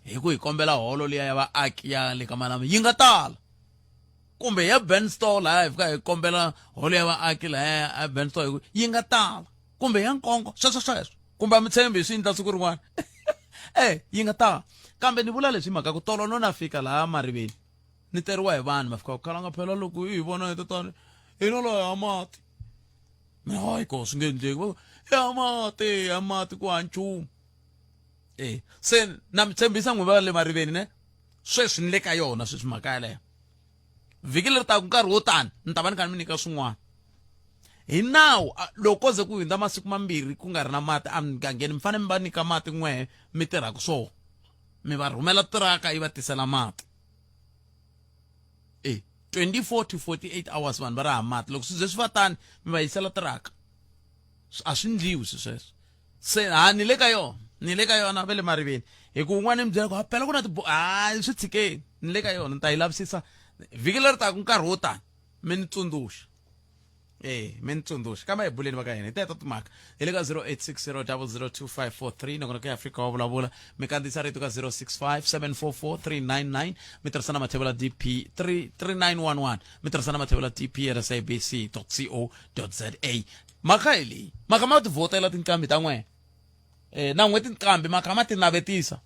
hi ku hi kombela holo liya ya vaaki ya le ka Malama yi nga tala kumbe ya Benstall lahaya hi fika hi kombela holo ya vaaki lahaya ya Benstall hi ku yi nga tala kumbe ya Nkongo sweswo sweswo kumbe a mi tshembi hi swi endla siku rin'wana e yi nga tala kambe ni vula leswi hi mhaka ku tolo no na fika laha Mariveni ni teriwa hi vanhu va fika ku khalanga phela loko hi vona hi tatani hi no loya mati mina hayi ko swi nge endleki va ya mati ya mati ku ha nchumu e se na mi tshembisa n'wi va le mariveni ne sweswi ni le ka yona sweswi mhaka yaleyo vhiki leri taka nkarhi wo tani ni ta va ni kha ni mi nyika swin'wana hi nawu loko ko ze ku hundza masiku mambirhi ku nga ri na mati emugangeni mi fanele mi va nyika mati n'wehe mi tirhaka swona mi va rhumela tiraka yi va tisela mati e 24 to 48 hours vanhu va ri hava mati loko swi ze swi va tani mi va yisela tiraka a swi ndliwi swi sweswo se ha ni le ka yona ni le ka yona va le mariveni hi ku un'wana mi byela ku phela ku na ti hayi swi tshikeni ni le ka yona ni ta yi lavisisa vhiki leri taka nkarhi wo tani mi ni tsundzuxa e mi ni tsundzuxa kambe hi buleni va ka hina hi teto timhaka hi le ka 0860 002543 nakona ka Afrika wa vulavula mi kandziyisa rito ka 065 744 399 mi tirhisa na mathevula dp 3911 mi tirhisa na mathevula dp at sabc co za mhaka hi leyi mhaka ma ti vhotela tinqambi ta n'wena um na n'we tinqambi mhaka ma ti navetisa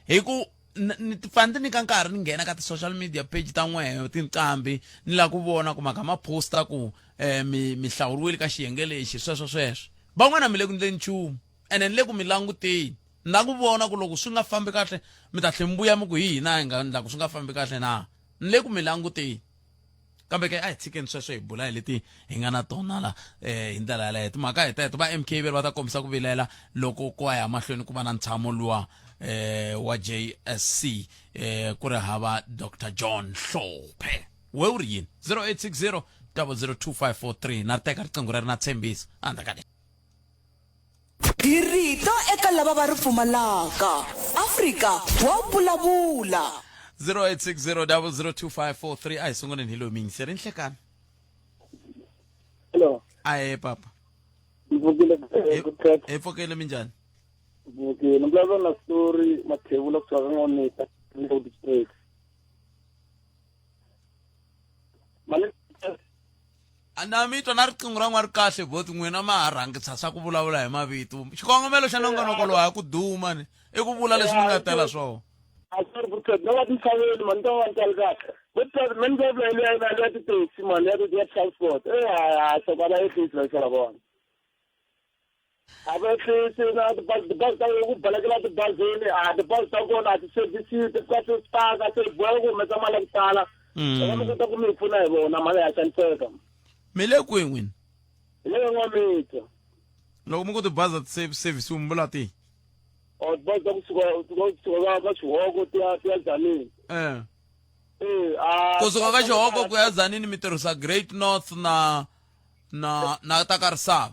hi ku ni ti fane ti nyika nkarhi ni nghena ka ti-social media page ta n'wehe tinqambi ni lava ku vona ku mhaka ma posta ku um mi mi hlawuriwile ka xiyenge lexi sweswo sweswo van'wana mi le ku ndleni nchumu ene ni le ku mi languteni ni lava ku vona ku loko swi nga fambi kahle mi ta tlhe mi vuya mi ku hi hina hi nga endla ku swi nga fambi kahle na ni le ku mi languteni kambe ke a hi tshikeni sweswo hi bula hi leti hi nga na tona la eh hi ndlela yaleyo timhaka hi teto va MK veri va ta kombisa ku vilela loko ku ya mahlweni ku va na ntshamo luwa eh wa JSC eh ku ri hava Dr John Hlophe we u ri yini 0860 002543 na ri teka riqingho reri na tshembisa endzhaku ka Hi rito eka lava va ri pfumalaka. Afrika wa vulavula. 0860002543 a hi sunguleni hi loyi miyingiseri nhlekani Hello. ahe papa Mpfukile hi pfukile minjhani Mpfukile. Ni vulavula na story Mathevula kusuka ka N'wanita District. Mali A na mi twa na riqingho ra n'wa ri kahle boti n'wina ma ha rhangisa swa ku vulavula hi mavito xikongomelo xa nongonoko lowu a ku duma ni i ku vula leswi mi nga tela swona a sorry Butlet no va tintshaveni mani to va ni kahle Butlet mina ni vulavula hi liya ya titaxi mani ya ya transport eh ha ha va ehlisi la xava vona a va ehlisi na tibazi tibazi ta ku balekela tibazini a tibazi ta kona a ti servisiwi ti fika ti staka se boheka ku humesa mali ya ku tala loko mi kota ku mi pfuna hi vona mali ya xaniseka mi le kwihi n'wina hi le n'wamitwa loko mi ku tibazi a ti servisiwi mi vula tihi or tibazi ta kusuka kusuka ka xihoko ti ya ti ya Tzaneen eh eh a kusuka ka xihoko ku ya Tzaneen mi tirhisa Great North na na na ta ka Risava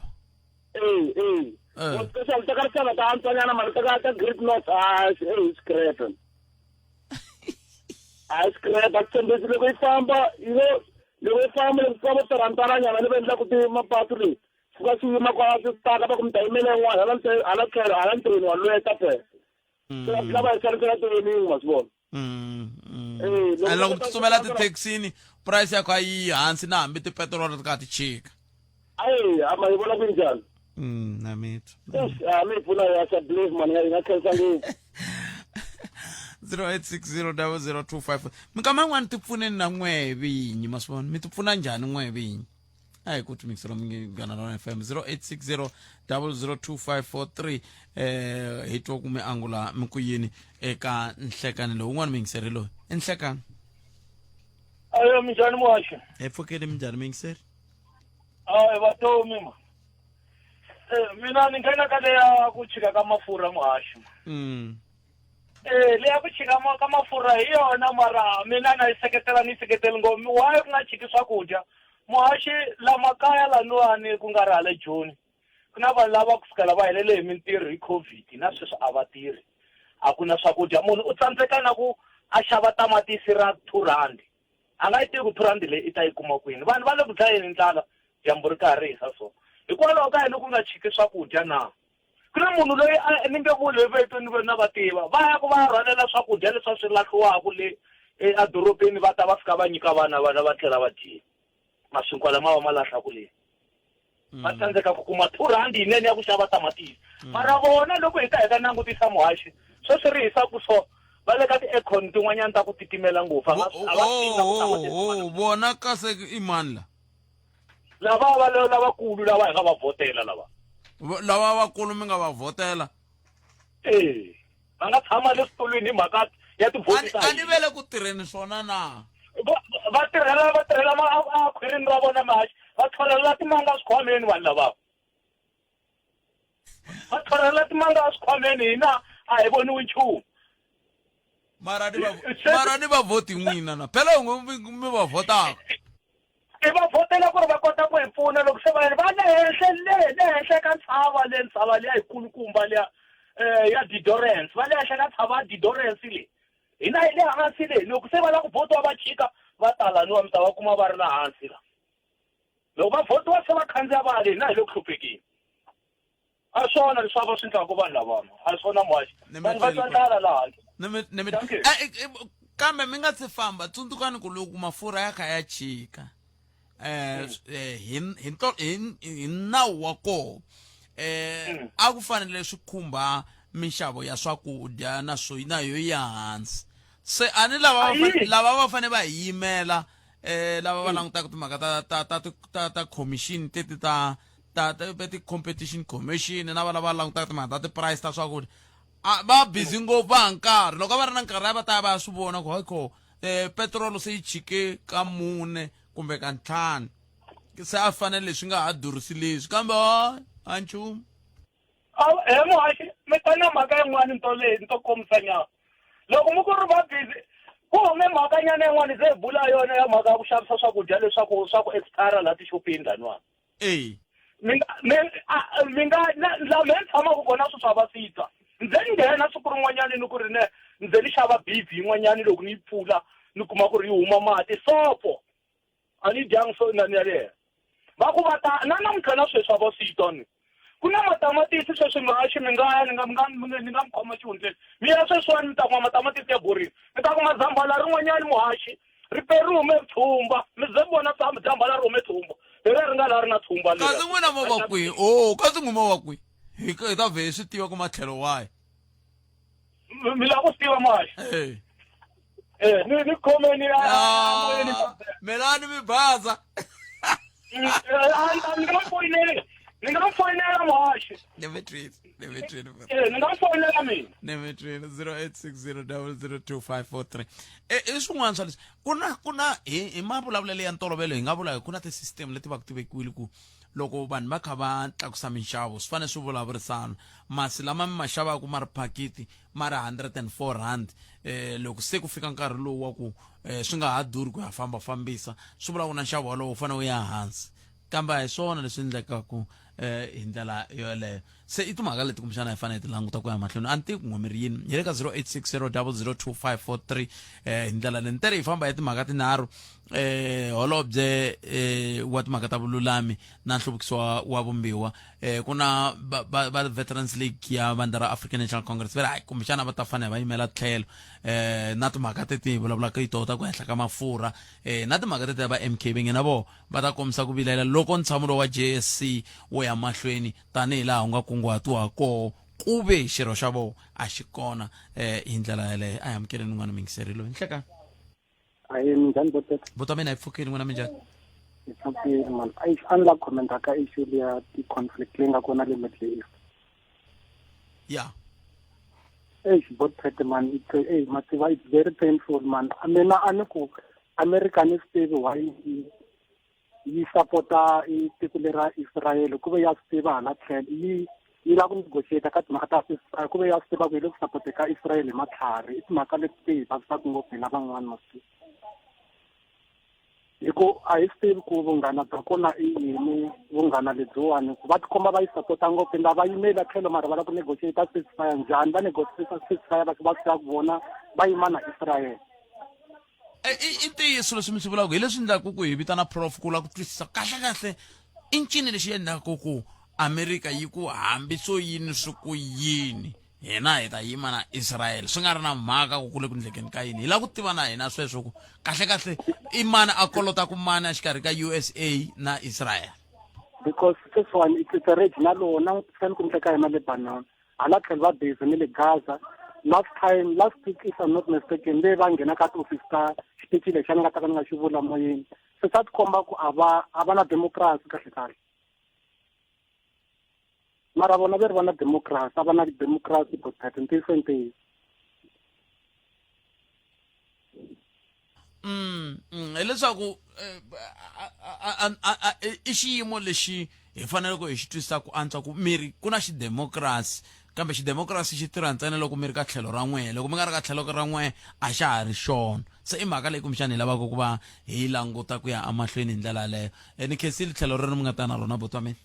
eh eh Eh. especially ta ka Risava ta antswanyana mara ta ka ta Great North a eh scrap a scrap a tshembisi loko yi famba you know loko yi famba loko famba tarantara nyana le va endlaku ti mapatu leyi fika swi yima kwala swi staka va ku mi ta yimela yin'wana hala hala tlhelo hala ntirhweni wa lweta phela se va tlhela va yi xavisela tiweningi ma swi vona Eh, loko And loko va mi tsutsumela ta- tithekisini price ya kha yi hansi na hambi tipetiroli ti kha ti chika ayi a ma yi vona ku njhani na mi twa Eish, a mi pfuna ya sa believe man yi nga khensa ngopfu 08600025 minkama yin'wana ti pfuneni na n'wehe vinyi ma swi vona mi ti pfuna njhani n'wehe vinyi a hi ku timixelo Munghana Lonene FM 0860 002543 eh hi twa ku mi angula mi ku yini eka nhlekani lowu un'wana muyingiseri loyi i nhlekani ayo minjhani muhaxi hi pfukile minjhani muyingiseri ayi vatomi ma Eh, mina ni nghena ka leya ku chika ka mafurha muhaxi Eh, leya ku chika ka mafurha hi yona mara mina na yi seketela ni yi seketeli ngopfu why ku nga chiki swakudya muhaxi la makaya laniwani ku nga ri hala joni ku na vanhu lava kusukela va helele hi mintirho hi covid na sweswi a va tirhi a ku na swakudya munhu u tsandzeka na ku a xava tamatisi ra 2 rand a nga yi tivi ku 2 rand leyi i ta yi kuma kwini vanhu va le ku dlayeni ndlala dyambu ri karhi ri hisa so hikwalaho ka yini ku nga chiki swakudya na Ku na munhu loyi a ni nge vuli hi vito ni na va tiva va ya ku va ya rhwalela swakudya leswi swi lahliwaka le edorobeni va ta va fika va nyika vana vana va tlhela va dyile masinkwa lama va ma lahlaku le va tsandzeka ku kuma R2 yinene ya ku xava tamatisi mara vona loko hi ta hi ta langutisa muhaxi sweswi ri hisaku so va le ka ti-aircon tin'wanyana ta ku titimela ngopfu a va a va swi tivi na ku tamatisi Oh, vona kase i mani la lava va lavakulu lava hi nga va vhotela lava lava vakulu mi nga va vhotela ee va nga tshama le switulwini hi mhaka ya tivhoti ta a ni ve le ku tirheni swona na va tirhela va tirhela ma khwirini ra vona mahaxi va tlholela timanga swikhwameni vanhu lava va tlholela timanga swikhwameni hina a hi voniwi nchumu mara ni va mara ni va vhoti n'wina na phela un'we mi va vhotaka I va vhotela ku ri va kota ku hi pfuna loko se va va le henhla le le henhla ka ntshava le ntshava liya yikulukumba liya um ya Didorens va le henhla ka ntshava ya Didorens le hina hi le hansi le loko se va lava ku vhotiwa va chika va ta laniwa mi ta va kuma va ri la hansi la loko va vhotiwa se va khandziya va le hina hi le ku hluphekeni a swona leswi va swi endlaka vanhu lavana a swona muhaxi vanhu va twa ndlala laha handle eh, eh, kambe mi nga si famba tsundzukani ku loko mafurha ya kha ya chika eh, hmm. hi hi hi nawu wa koho eh hmm. a ku fanele swi khumba minxavo ya swakudya na swo na yo ya hansi se a ni lava lava va fanele va hi yimela eh lava va hmm. langutaka timhaka ta ta ta ta ta commission teti ta ta ta ti-competition commission na va lava langutaka timhaka ta ti-price ta swakudya a va busy ngopfu va ha nkarhi loko a va ri na nkarhi a va ta ya va ya swi vona ku hayi um petirolo se yi chike ka mune kumbe ka ntlhanu se a fanele leswi nga ha durhisi leswi kambe a nchumu he muhaxi mi ta na mhaka yin'wana nto leyi ni to komisa nyana loko mi ku ri va busy ku hume mhaka nyana yin'wana se hi bula yona ya mhaka ya ku xavisa swakudya leswaku swa ku expire laha tixopeni laniwani eyi mi nga mi a mi nga na la me ni tshamaka kona sweswi a va swi twa ndze ni nghena siku rin'wanyani ni ku ri ne ndze ni xava beef yin'wanyani loko ni yi pfula ni kuma ku ri yi huma mati sopo a ni dyangi so na ni ya le henhla va ku va ta na namuntlha na sweswi a va swi twa ni ku na matamatisi sweswi muhaxi mi nga ya ni nga mi nga ni nga mi khoma xihundleni mi ya sweswiwani mi ta kuma matamatisi ya borile mi ta kuma zambhala rin'wanyani muhaxi ri pe ri hume tshumba mi ze mi vona zambhala ri hume tshumba leriya ri nga laha ri na tshumba kasi n'wina mo va kwihi o kasi n'wi mo va kwihi hi hi ta vhe hi swi tiva ku matlhelo wahi mi lava ku swi tiva muhaxi eh ni ni khomeni a melani mi baza ni nga mi foyinela ni nga mi foyinela muhaxi Demetrius Demetrius eh ni nga mi foyinela mina Demetrius 0860002543 eh i swin'wana swa leswi ku na ku na hi hi mavulavulelo ya ntolovelo hi nga vula hi ku na ti-system leti va ku ti vekiwile ku loko vanhu va kha va tlakusa minxavo swi fanele swi vulavurisana masi lama mi ma xavaka ma ri phakiti ma ri 104 rand eh loko se ku fika nkarhi lowu wa ku eh, swi nga ha durhi ku ya famba fambisa swi vula ku na nxavo wolowo wu fanele wu ya hansi kambe a hi swona leswi endlekaku eh hi ndlela yoleyo se i timhaka leti kumbexana hi fanele hi ti languta ku ya mahlweni a ni tivi ku n'we mi ri yini hi le ka 0860002543 eh hi ndlela leyi ni tere hi famba hi timhaka tinharhu eh holobye eh wa timhaka ta vululami na nhluvukiso wa, wa vumbiwa eh ku na va, va, va veterans league ya vandla ra african national congress va ri hayi kumbexana va ta fanele va yimela tlhelo eh na timhaka teti hi vulavulaka hi toho ta ku henhla ka mafurha eh na timhaka teti va mk va nge na voho va ta kombisa ku vilela loko ntshamo lowu wa JSC wo ya mahlweni tanihi laha wu nga kunguhatiwa koho ku ve xirho xa voho a xi kona eh hi ndlela yaleyo a hi amukeleni n'wana mingiseri loyi nhlekani Ahee minjhani boteka buta mina hi pfukile n'wina minjhani hi pfukile man a ni la commenta ka issue liya ti-conflict leyi nga kona le Middle East ya eish botpet man it's ey mativa it's very painful man mina a ni ku America ni swi tivi why yi yi sapota i tiko lera Israel ku ve ya swi tiva hala tlhelo yi yi lava ku negotiate ka timhaka ta ceasefire ku ve ya swi tiva ku yi le ku sapote ka Israel hi matlhari i timhaka leti ti hi vavisaka ngopfu hina van'wana masiku hi ku a hi swi tivi ku vunghana bya kona i yini vunghana lebyiwani ku va tikomba va yi sapota ngopfu ende a va yimeli a tlhelo mara va lava ku negotiate ceasefire njhani va negotiate ceasefire va va swi tiva ku vona va yima na Israel E, i i ntiyiso leswi mi swi vulaka hi leswi endlaka ku hi vitana prof ku lava ku twisisa kahle kahle i ncini lexi endlaka ku Amerika yi ku hambi swo yini swi ku yini hina hi ta yima na Israel swi nga ri na mhaka ku ku le ku ndlekeni ka yini hi lava ku tiva na hina sweswo ku kahle kahle i mani a kolotaku mani exikarhi ka USA na Israel because sweswiwani it's a regional law langutisani ku ndleka yena Lebanon hala tlhelo va busy ni le Gaza last time last week if I'm not mistaken le va nghena ka tiofisi ta xitichi lexi a ni nga ta ka ni nga xi vula moyeni se swa tikomba ku a va a va na democracy kahle kahle mara vona ve ri va na democracy a va na democracy but ntiyiso ntiyiso mm, mm, hileswaku eh, i xiyimo lexi hi faneleke hi xi twisisa ku antswa ku miri ku na xidemokirasi kambe xidemokirasi xi tirha ntsena loko mi ri ka tlhelo ra n'wehe loko mi nga ri ka tlhelo ra n'wehe a xa ha ri xona se i mhaka leyi kumbexana hi lavaka ku va hi languta ku ya emahlweni hi ndlela yaleyo eh, ni khensile tlhelo rero mi nga ta na rona buti wa mina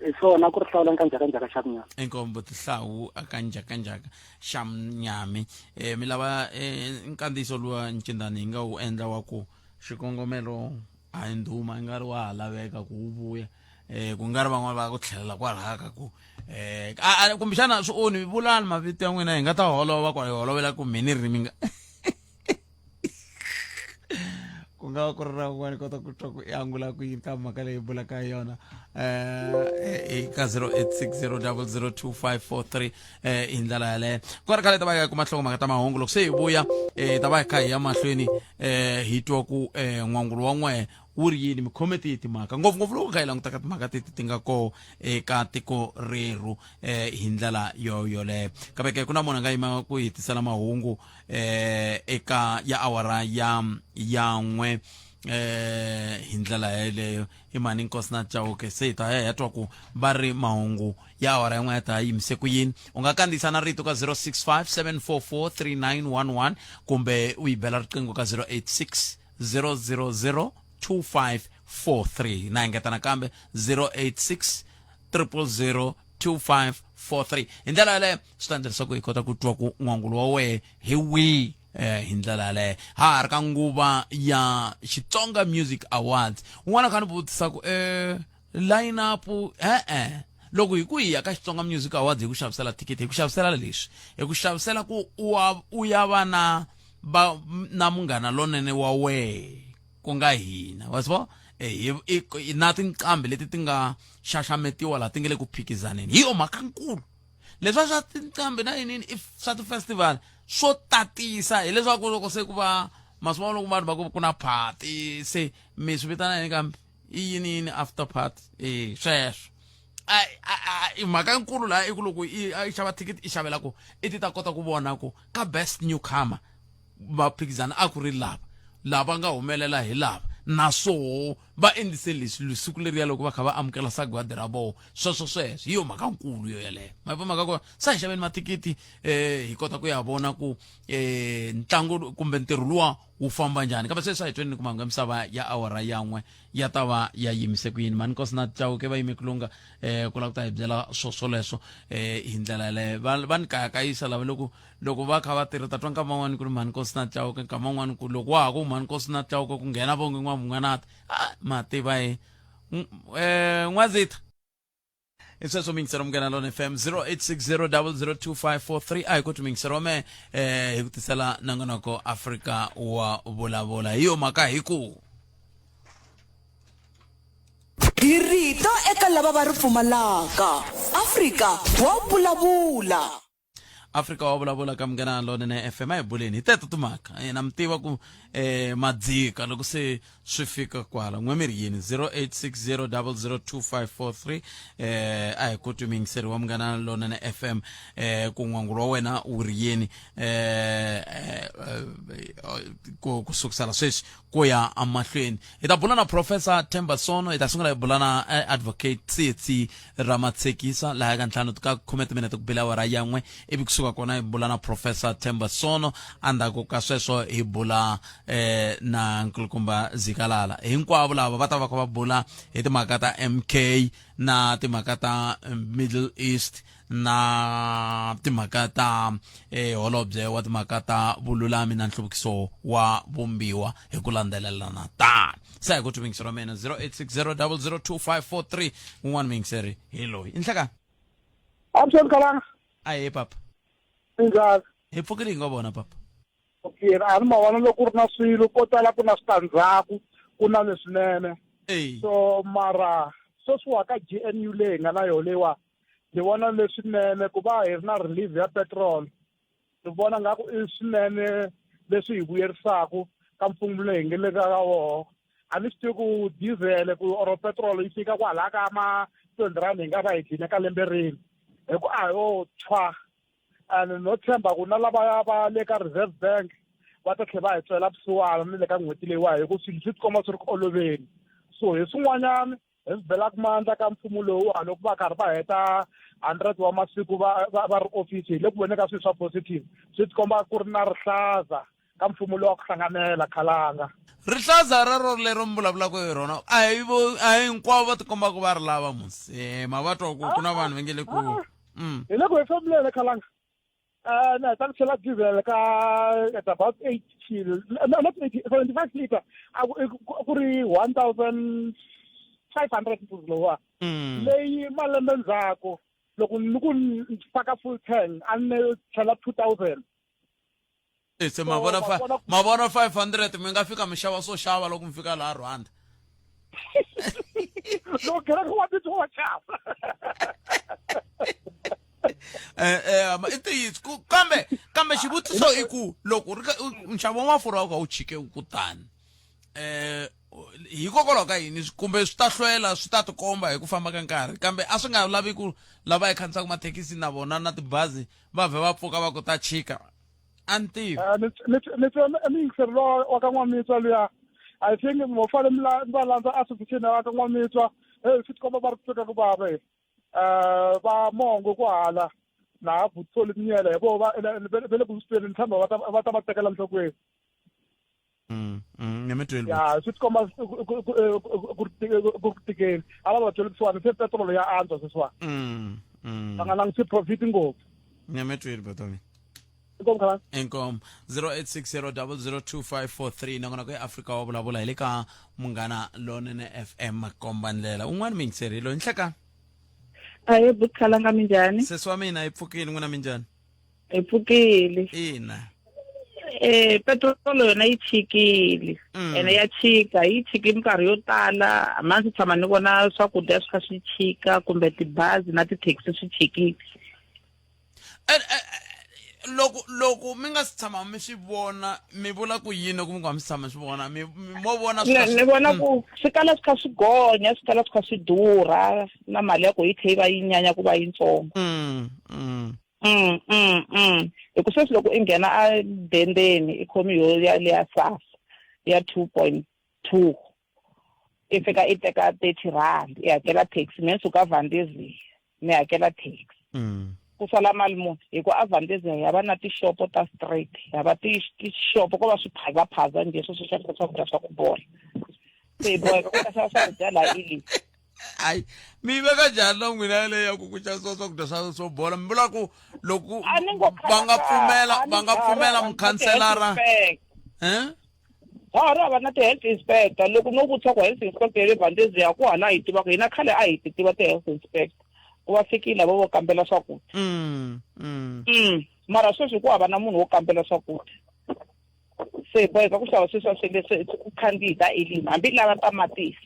hi swona ku ri hlawula ka njhakanjhaka xa munyama inkombo tihlawu aka njhakanjhaka xa munyami um mi lava um nkandziyiso luwa ncindani hi nga wu endla wa ku xikongomelo a hi ndhuma i nga ri wa ha laveka ku wu vuya um ku nga ri van'wana va ku tlhelela kwalaya ka ku um kumbexana swi onhi vulani mavito ya n'wina hi nga ta holova kwa hi holovela ku mhini ri mi nga ku nga va ku ri ra un'wana kota ku twa ku i angula ku yini ka mhaka leyi bulaka yona um eka 0860002543 um hi ndlela yaleyo ku ri khale ta va hi kuma nhlokomhaka ta mahungu loko se hi vuya um ta va hi kha hi ya mahlweni um hi twa ku um n'wangulo wa n'wehe wu ri yini mi khome tihi timhaka ngopfungopfu loko kha hi langutaka timhaka teti ti nga koho eka tiko rerhu um hi ndlela yo yoleyo kambe ke ku na munhu a nga yima ku hi tisela mahungu eh eka ya awara ya ya n'we eh hi ndlela yeleyo i mani nkosi na chauke se hi ta ya hi ya twa ku va ri mahungu ya awara yan'we ya ta yimise ku yini u nga kandziyisa na rito ka 065 744 3911 kumbe u yi bela riqingho ka 086 000 2543 na engeta nakambe 086 000 2543 hi ndlela yaleyo swi ta endla leswaku hi kota ku twa ku n'wangulo wa wehe hi wihi eh, hi ndlela yaleyo ha ha ri ka nguva ya xitsonga music awards un'wana kha ni vutisa ku eh, line up e-e loko hi ku hi ya ka xitsonga music awards hi ku xavisela thikithi hi ku xavisela leswi hi ku xavisela ku u ya va na va na munghana lonene wa wehe ku nga hina wa swi vona eh, na tinqambi leti ti nga xaxametiwa laha ti nga le ku phikizaneni hi yo mhaka nkulu leswiya swa tinqambi na yinini i swa ti-festival swo tatisa hileswaku loko se ku va masiku loko vanhu va ku ku na party se mi swi vitana yini kambe i yini yini after party e sweswo i mhaka nkulu laha i ku loko i xava thikithi i xavela ku i ti ta kota ku vona ku ka best newcomer vaphikizani a ku ri lava lava nga humelela hi lava naswoho va endlise leswi siku leriya loko va kha va amukela sagwadi ra voho sweswo sweswo hi yo mhaka nkulu yo yeleyo ma yi mhaka kona sa hi xaveni mathikithi um hi kota ku ya vona ku um ntlangu kumbe ntirho luwa wu famba njhani kambe sweswi a hi tweni ni ku mahungu ya misava ya awara yan'we ya ta va ya yimise ku yini mani nkosi na chauke va yime ku lunga um ku lava ku ta hi byela swo swoleswo um hi ndlela yaleyo va va ni kayakayisa lava loko loko va kha va tirha ta twa nkama wun'wani ku ri mhani nkosi na chauke nkama wun'wani ku loko wa ha ku mhani nkosi na chauke ku nghena vonge n'wamun'wanata a ma tiva yi um n'wazitha hi sweswo mingisero munghana lona fm 0860002543 a hi ku mingisero me eh hi ku tisela nongonoko afrika wa vulavula hi yo mhaka hi ku Hi rito eka lava va ri pfumalaka. Afrika wa vulavula. Afrika wa vulavula ka Munghana Lonene FM a hi buleni hi teto timhaka na mi tiva ku eh madzika loko se swi fika kwala n'we mi ri yini 0860002543 eh a hi ku twi muyingiseri wa Munghana Lonene FM eh ku n'wangulo wa wena wu ri yini eh, eh, ku ku sukusela sweswi ku ya emahlweni hi ta bula na professor Themba Sono hi ta sungula hi bula na eh, advocate Tsietsi Ramatsekisa laha ka ntlhanu ka khume timinete ku bile awara yan'we ivi kusuka kona hi bula na professor Themba Sono endzhaku ka sweswo hi bula eh, na nkulukumba Zikalala hinkwavo lava va ta va kha va bula hi timhaka ta MK na timhaka ta eh, Middle East na timhaka ta eh, holobye wa timhaka ta vululami na nhluvukiso wa vumbiwa hi ku landzelelana tani se hi ku twi ra mina 0860002543 un'wana muyingiseri hi loyi i nhlekani Avuxeni Khalanga. Ahee papa. Minjhani? Hi pfukile hi nga vona papa. Okay, a ni ma vona loko ku ri na swilo ko tala ku na switandzhaku ku na leswinene. So mara sweswiwa ka GNU leyi hi nga na yona leyiwa ni vona leswinene ku va hi ri na relief ya petrol ni vona nga ku i swinene leswi hi vuyerisaka ka mfumo leyi hi nge le ka woho a ni swi tivi ku diesel ku or petrol yi fika kwalaya ka ma 20 rand hi nga va hi dlina ka lembe rini hi ku a yo tshwa and no tshemba ku na lavaya va le ka reserve bank va ta tlhela va hi twela vusiwana ni le ka n'hweti leyiwa hi ku swilo swi tikomba swi ri ku oloveni so hi swin'wanyana hi swi belaka mandla ka mfumo lowuwa loko va karhi va heta 100 wa masiku va va va ri office hi le ku voneni ka swilo swa positive swi tikomba ku ri na rihlaza ka mfumo lowa ku hlanganela khalanga rihlaza rero lero mi vulavulaka hi rona a hi vo a hi hinkwavo va tikombaka va ri lava musi ma va twa ku ku na vanhu va nge le ku hi le ku hefemuleni khalanga ni heta ku chela diesel ka at about 8 kilo not 80 75 liter a ku ri 1500 mpuzi lowuwa leyi malembe ndzhaku loko ni ku ni faka full tank a ni chela 2000 se ma vona ma vona 500 mi nga fika mi xava swo xava loko mi fika laha Rwanda loko kereke wa titwa wa xava eh eh i ntiyiso kambe kambe xivutiso i ku loko ri nxavo wa mafurha wu kha wu chike ku tani eh hikokwalaho ka yini kumbe swi ta hlwela swi ta tikomba hi ku famba ka nkarhi kambe a swi nga lavi ku lava hi khandziyaka mathekisi na vona na tibazi va vhe va pfuka va ku ta chika a ni tivi eh, ni twa muyingiseri lowa wa ka n'wamitwa luya i think mo fanele mi va landza association ya ka n'wamitwa hey swi tikomba va ri ku teka ku vava he um va mongo ku hala na butsoli minyela hi vo va va le ku swi tweni ni tshemba va ta va ta va tekela nhlokweni ni mi tweli ya swi tikomba ku ku tikeli a va va byeli kusuhani se petrol ya antswa sweswiwani va nga langutisi profit ngopfu ni mi tweli batomi inkomu khala inkomu 0860002543 nakona ku eafrika wa vulavula hi le ka munghana lonene fm makomba ndlela un'wana miyingiseri loyi nhlekani Ahe bukhalanga minjhani? Sesi wa mina hi pfukile n'wina minjhani? Hi pfukile. Ina. Eh petrol yona yi chikile. Ene ya chika, yi chike minkarhi yo tala. A ndzi tshama ni vona swakudya swi kha swi chika kumbe tibazi na tithekisi swi chikile. Loko loko mi nga si tshama mi swi vona mi vula ku yini loko mi nga mi si tshama mi swi vona mi mo vona swi ni vona ku swi kala swi kha swi gonya swi kala swi kha swi durha na mali ya ku yi tlhe yi va yi nyanya ku va yitsongo hi ku sweswi loko i nghena a dendeni i khomi yo ya leya sasa ya 2.2 i fika i teka 30 rand i hakela taxi me suka Valdezia ni hakela taxi ku sala mali muni hi ku a Valdezia hi hava na tixopo ta straight hi hava tixopo ko va swi phazaphaza njhe sweswo xavisa swakudya swa ku bola se hi boheka ku ta xava swakudya laha Elim hayi mi yi veka njhani na n'wina yaleyo ya ku ku xavisiwa swakudya swa swo bola mi vula ku loko va nga pfumela va nga pfumela mukhanselara eh ha ha ri hava na ti-health inspector loko no vutisa ku health inspector ya le Valdezia ku hala hi tivaka hina khale a hi ti tiva ti-health inspector ku va fikile vo vo kambela swakudya mara sweswi ku hava na munhu wo kambela swakudya se hi boheka ku xava sweswiya swi leswi ku khandziyi ta elima hambi lava tamatisi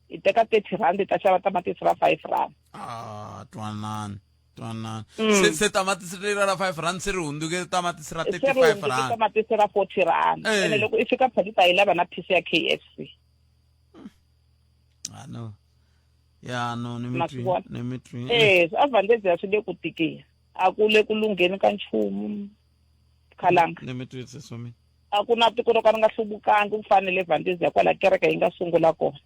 hi teka 30 rand hi ta xava tamatisi ra 5 rand ah twanani twanani se se tamatisi leri ra 5 rand se ri hundzuke tamatisi ra 35 rand tamatisi ra 40 rand ene loko i fika phela ta yi lava na piece ya KFC ah no ya no ni mi twi ni mi twi eh advantage ya swi le ku tikela a ku le ku lungheni ka nchumu khalanga ni mi twi sesi wa mina a ku na tiko ro ka ri nga hluvukangi ku fana le Valdezia kwala kereke yi nga sungula kona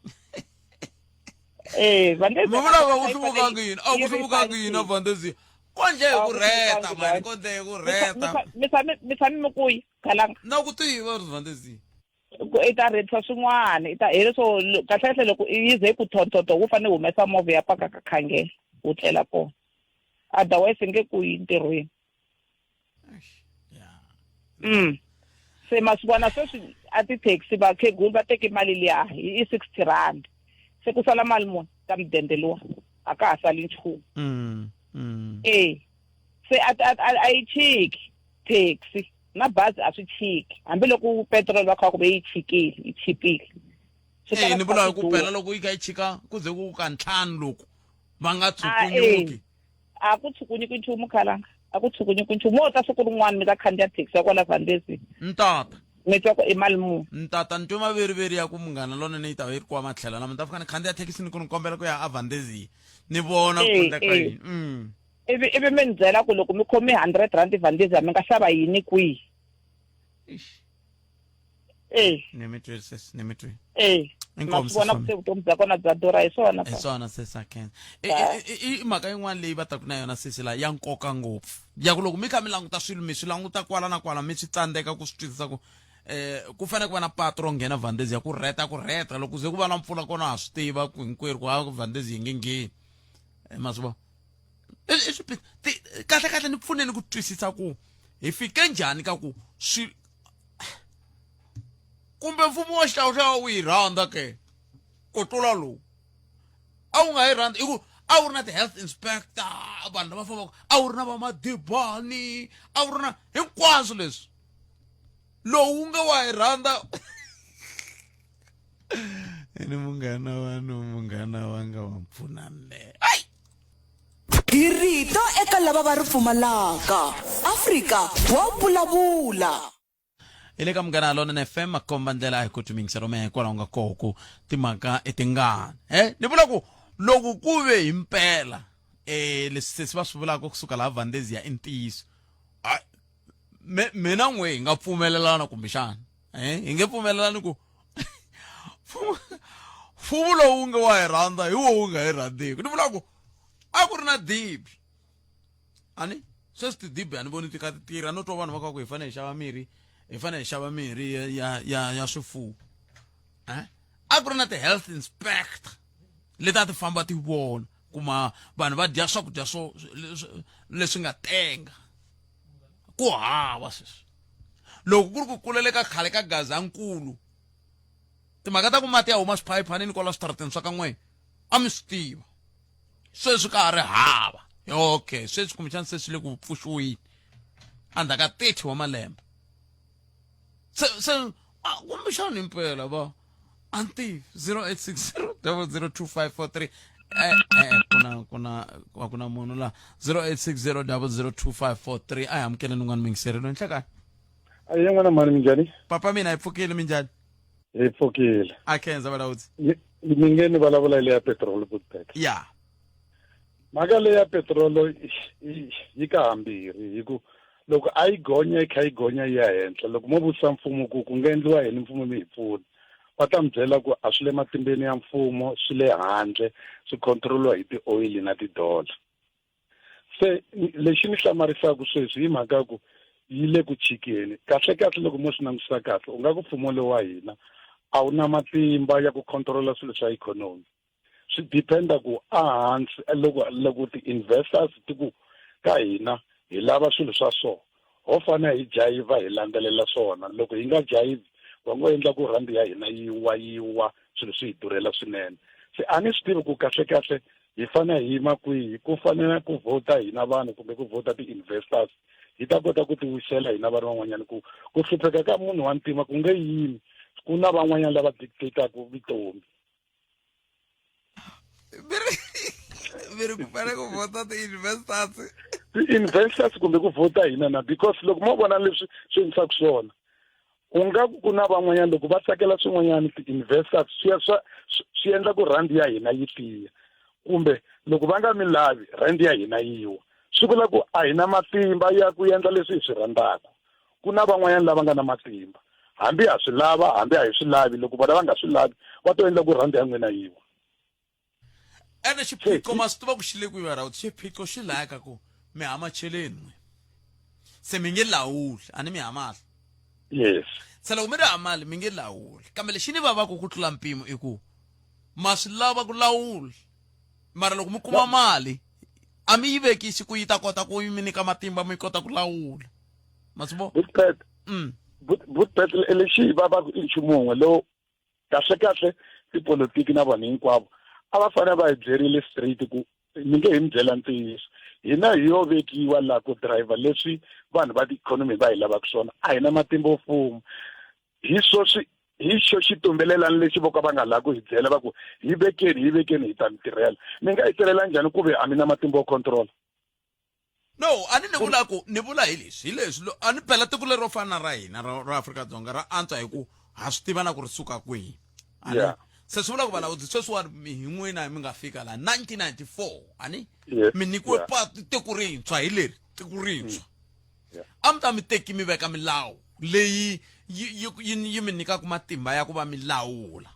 eh Valdezia mi vula va ku hluvukangi yini a ku hluvukangi yini a Valdezia kondle hi ku rheta mani kondle hi ku rheta mi tshame mi tshame mi ku yi khalanga na ku tiva ri Valdezia ku i ta rhethisa swin'wana i ta hi leswo kahlekahle loko yi ze ku thonthonto wu fanele humesa movha ya paka ka khangela wu tlela kona. Otherwise nge ku yi ntirhweni. Se ma swi vona sweswi a ti-taxi vakhegulu va teke mali liya hi 60 rand. Se ku sala mali muni ka mudende luwa a ka ha sali nchumu. E se a yi chiki taxi na bazi a swi chiki hambiloko petrol va kha ku ve yi chikile yi chipile. E ni vula ku phela loko yi kha yi chika ku ze ku ka ntlhanu loko va nga tshukunyuki. A ku tshukunyuki nchumu khalanga. A ku tshukunyuki nchumu. Mo ta siku rin'wana mi ta khandziya taxi ya kwala Valdezi. Ntata. Mi twa ku i mali muni. Ntata ni twe maveriveri ya ku munghana lonene yi ta va yi ri kwa matlhelo lama ni ta fika ni khandziya thekisi ni ku ni kombela ku ya aValdezia ni vona ku endleka yini. Ivi ivi mi ni byela ku loko mi khome 100 rand Valdezia mi nga xava yini kwihi. Eish. Eh. Ni mi twi sis, ni mi twi. Eh. Inkomu Ma swi vona sis ku se vutomi bya kona bya durha hi swona. Hi swona sis Aken. I mhaka yin'wana leyi va taku na yona sisi la ya nkoka ngopfu. Ya ku loko mi kha mi languta swilo mi swi languta kwala na kwala mi swi tsandzeka ku swi twisisa ku eh ku fanele ku va na patu ro nghena Valdezia ya ku rheta ku rheta loko ze ku va na mpfula kona ha swi tiva ku hinkwerhu ku ha Valdezia yi nge ngheni. Ma swi vona? I swiphiqo. Kahle kahle ni pfuneni ku twisisa ku hi fike njhani ka ku swi kumbe mfumo wa xihlawuhlawu wu yi rhandza ke ku tlula lowu a wu nga yi rhandzi hi ku a wu ri na ti-health inspector vanhu lava fambaka a wu ri na vamadibani a wu ri na hinkwaswo leswi lowu wu nga wa yi rhandza ni munghana wa no munghana wa nga wa mpfuna nne ai Hi rito eka lava va ri pfumalaka. Afrika wa vulavula. Hi le ka Munghana Lonene FM makomba ndlela a hi koti mingiselo mehe kwalaho nga koho ku timhaka i tingani he ni vula ku loko ku ve hi mpela eh leswi sesi va swi vulaka kusuka laha Valdezia i ntiyiso mina n'we hi nga pfumelelana kumbexana eh hi nge pfumelelani ku mfumo lowu nga wa hi rhandza hi wo wu nga hi rhandziki ni vula ku a ku ri na dibi ani sweswi tidibi a ni voni ti kha ti tirha no twa vanhu va kha ku hi fanele hi xava mirhi hi fanele hi xava mirhi ya ya ya, ya swifuwo eh a ku ri na ti-health inspector leti a ti famba ti vona kuma vanhu va dya swakudya swo leswi nga tenga ku hava sweswi loko ku ri ku kulele ka khale ka gazankulu timhaka ta ku mati ya huma swiphayiphanini kwala switarateni swa ka n'we a mi swi tiva sweswi ka ha ri hava okay sweswi kumbexana se swi le ku pfuxiweni endzhaku ka 30 wa malembe se se kumbexana impela va a ni tivi 0860 002543 eh eh kuna kuna a ku na munhu la 0860 002543 a hi amukeleni un'wana mingiseri loyi nhlekani Ayi n'wana mhani minjhani? Papa mina hi pfukile minjhani? Hi pfukile. A khensa valawudzi. Mi nge ni vulavula leya petrol Budbek. Ya. Mhaka leya petrol yi ka hambirhi hi ku loko a yi gonya yi kha yi gonya yi ya henhla loko mo vutisa mfumo ku ku nga endliwa yini mfumo mi hi pfuna va ta mi byela ku a swi le matimbeni ya mfumo swi le handle swi control-iwa hi ti-oil na ti-dollar se lexi ni hlamarisaka sweswi hi mhaka ku yi le ku chikeni kahle kahle loko mo swi langutisa kahle u nga ku mfumo lowu wa hina a wu na matimba ya ku controla swilo swa ikhonomi swi dependa ku ehansi loko loko ti-investors ti ku ka hina hi lava swilo swa so ho fanele hi jayiva hi landzelela swona loko hi nga jayivi va ngo endla ku rhandi ya hina yi wa yi wa swilo swi hi durhela swinene se a ni swi tivi ku kahle kahle hi fanele hi yima kwihi ku fanele ku vhota hina vanhu kumbe ku vhota ti-investors hi ta kota ku tiwisela hina vanhu van'wanyana ku ku hlupheka ka munhu wa ntima ku nge yimi ku na van'wanyana lava dictataka vutomi mi ri ku fanele ku vhota ti-investors ti-investors kumbe ku vhota hina na because loko mo vona leswi swi endlisaka swona u nga ku ku na van'wanyana loko va tsakela swin'wanyana ti-investors swi ya swa swi endla ku rhandi ya hina yi tiya kumbe loko va nga mi lavi rhandi ya hina yi wa swi vula ku a hi na matimba ya ku endla leswi hi swi rhandzaka ku na van'wanyana lava nga na matimba hambi ha swi lava hambi a hi swi lavi loko vona va nga swi lavi va to endla ku rhandi ya n'wina yi wa ene xiphiqo ma swi tiva ku xi le kwihi ra xiphiqo xi laya ka ku mi hama cheleni n'we se mi nge lawuli a ni mi hamali yes se loko mi ri hamali mi nge lawuli kambe lexi ni vavaka ku tlula mpimo i ku ma swi lava ku lawula mara loko mi kuma mali A mi yi vekisi ku yi ta kota ku yi mi nyika matimba mi kota ku lawula. Ma swi vona? Butpet. Butpet lexi hi vavaka i nchumu wun'we lowu kahle kahle tipolotiki na vanhu hinkwavo a va fanele va hi byerile straight ku mi nge hi mi byela ntiyiso hina hi yo vekiwa laha ku driver leswi vanhu va ti-economy va hi lavaka swona a hi na matimba yo fuma hi swo swi hi xo xitumbelelani lexi vo ka va nga lavi ku hi byela va ku hi vekeni hi vekeni hi ta mi tirhela mi nga hi tirhela njhani ku ve a mi na matimba yo control no a ni ni vula ku ni vula hi leswi hi leswi a ni phela tiko lero fana na ra hina ra Afrika-Dzonga ra antswa hi ku ha swi tiva na ku ri suka kwihi yeah. Se swi vula ku valawudzi sweswiwani hi n'wina mi nga fika laha 1994 ani mi nyikiwe patu tiko rintshwa hi leri tiko rintshwa a mi ta mi teki mi veka milawu leyi yi mi nyikaka matimba ya ku va mi lawula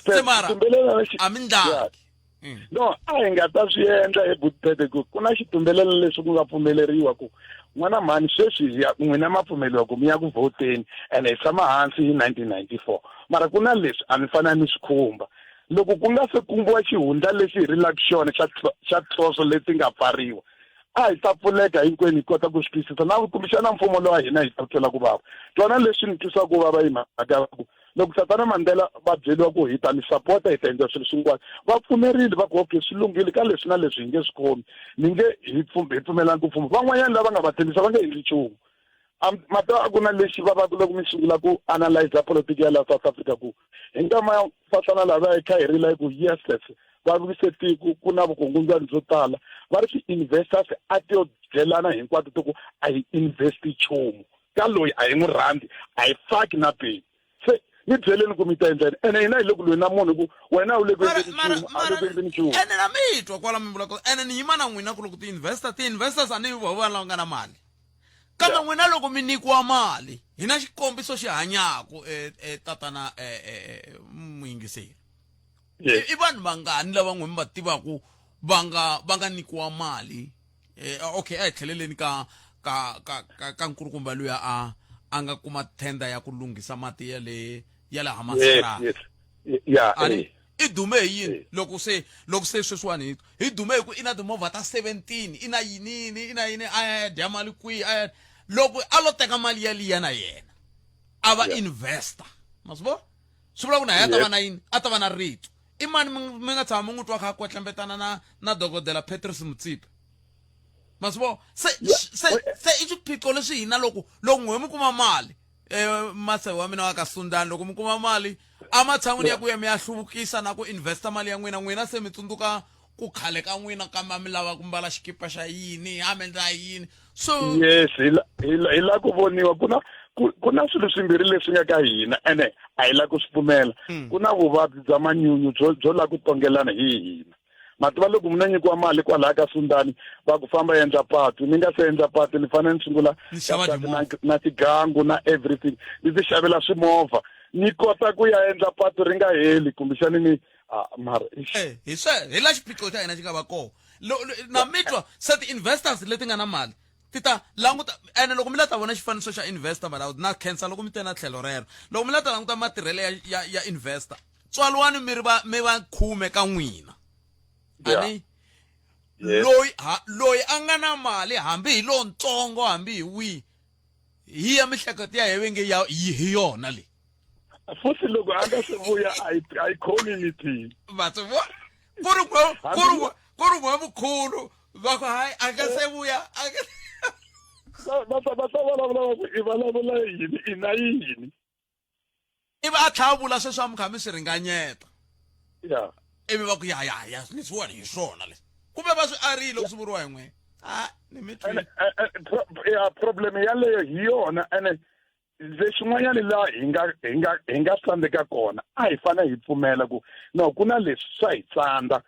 se mara a mi ndlangi mm. No a hi nga ta swi endla hi butpete ku ku na xitumbelelo leswi ku nga pfumeleriwa ku n'wana mhani sweswi ya n'wina ma pfumeliwa ku mi ya ku vhoteni ene hi tshama hansi hi 1994 mara ku na leswi a mi fanele mi swi khumba loko ku nga se kumbiwa xihundla lexi hi rilaka xona xa xa tloso leti nga pfariwa a hi ta pfuleka hinkwenu hi kota ku swi twisisa na kumbexana mfumo lowa hina hi ta twela ku vava twana leswi ni twisaka ku vava hi mhaka ya ku loko tatana Mandela va byeriwa ku hi ta mi sapota hi ta endla swilo swin'wana va pfumerile va ku okay swi lunghile ka leswi na leswi hi nge swi khomi ni nge hi hi pfumelani ku pfuma van'wanyana lava nga va tshembisa va nge endli nchumu mata a ku na lexi va va ku loko mi sungula ku analyza politiki ya laha South Africa ku hi nkama fahlana lava hi kha hi rila ku yes yes va vukise tiko ku na vukungundzwani byo tala va ri ti-investors a ti yo byelana hinkwato ti ku a hi investi nchumu ka loyi a hi n'wi rhandzi a hi faki na peni se ni byeleni ku mi ta endla yini ene hina hi le ku lweni na munhu ku wena u le ku endleni nchumu a le ku endleni nchumu ene na mi twa kwala mi vulaka ene ni yima na n'wina ku loko ti-investor ti-investors a ni vo vanhu lava nga na mali kambe n'wina loko mi nyikiwa mali hi na xikombiso xi hanyaku e tatana muyingiseri i vanhu vangani lava n'we mi va tivaku va nga va nga nyikiwa mali eh, okay a hi tlheleleni ka ka ka ka, ka nkulukumba luya a a nga kuma tender ya ku lunghisa mati ya le ya le Hammanskraal yes, yes. Yeah, ani eh. i dume hi yini eh. loko se loko se sweswiwani hi hi dume hi ku i na timovha ta 17 i na yinini i na yini a ya dya mali kwihi a ya loko a lo teka mali yaliya na yena a va investor ma swi vona swi vula ku na yena a ta va na yini a ta va na rito i mani mi nga tshama mi n'wi twa kha a kwetlembetana na na dokodela Patrice Motsepe ma swi vona se se se i swiphiqo leswi hina loko loko n'we mi kuma mali eh mase wa mina wa ka Sundani loko mi kuma mali ematshan'wini ya ku ya mi ya hluvukisa na ku investa mali ya n'wina n'wina se mi tsundzuka ku khale ka n'wina kambe a mi lava ku mbala xikipa xa yini a mi endla yini so yes hi hi la ku voniwa ku na ku na swilo swimbirhi leswi nga ka hina ene a hi la ku swi pfumela hmm. ku na vuvabyi bya manyunyu byo byo la ku tongelana hi hina mativa loko mina nyikiwa mali kwalaya ka sundani va ku famba endla patu ni nga se endla patu ni fanele ni sungula na tigangu na everything ni ti xavela swimovha ni kota ku ya endla patu ri nga heli kumbexani ni ah, mara eh, hi swe hi la xiphiqo xa hina xi nga va kona na mi twa se ti-investors leti nga na mali ti ta languta ene loko mi la ta vona xifaniso xa investor malawu na khensa loko mi te na tlhelo rero loko mi la ta languta matirhelo ya, ya, ya investor tswaliwani mi ri va mi va khume ka n'wina ani loyi ha loyi a nga na mali hambi hi lontsongo hambi hi wihi hi ya mihleketo ya hewe nge ya hi yona leyi futhi loko a nga se vuya a yi khomi meeting va swi vona ku ri ku ri ku ri n'we mukhulu va ku hayi a nga se vuya a nga va ta va ta vulavula va ku i vulavula yini i na yini ivi a tlhela a vula sweswo a mi kha mi swi ringanyeta ya ivi va ku ya ya ya leswiwani hi swona leswi kumbe va swi arile loko swi vuriwa hi n'we a ni mi twile ya problem yaleyo hi yona ene lexin'wanyana laha hi nga hi nga hi nga tsandzeka kona a hi fanele hi pfumela ku no ku na leswi swa hi tsandza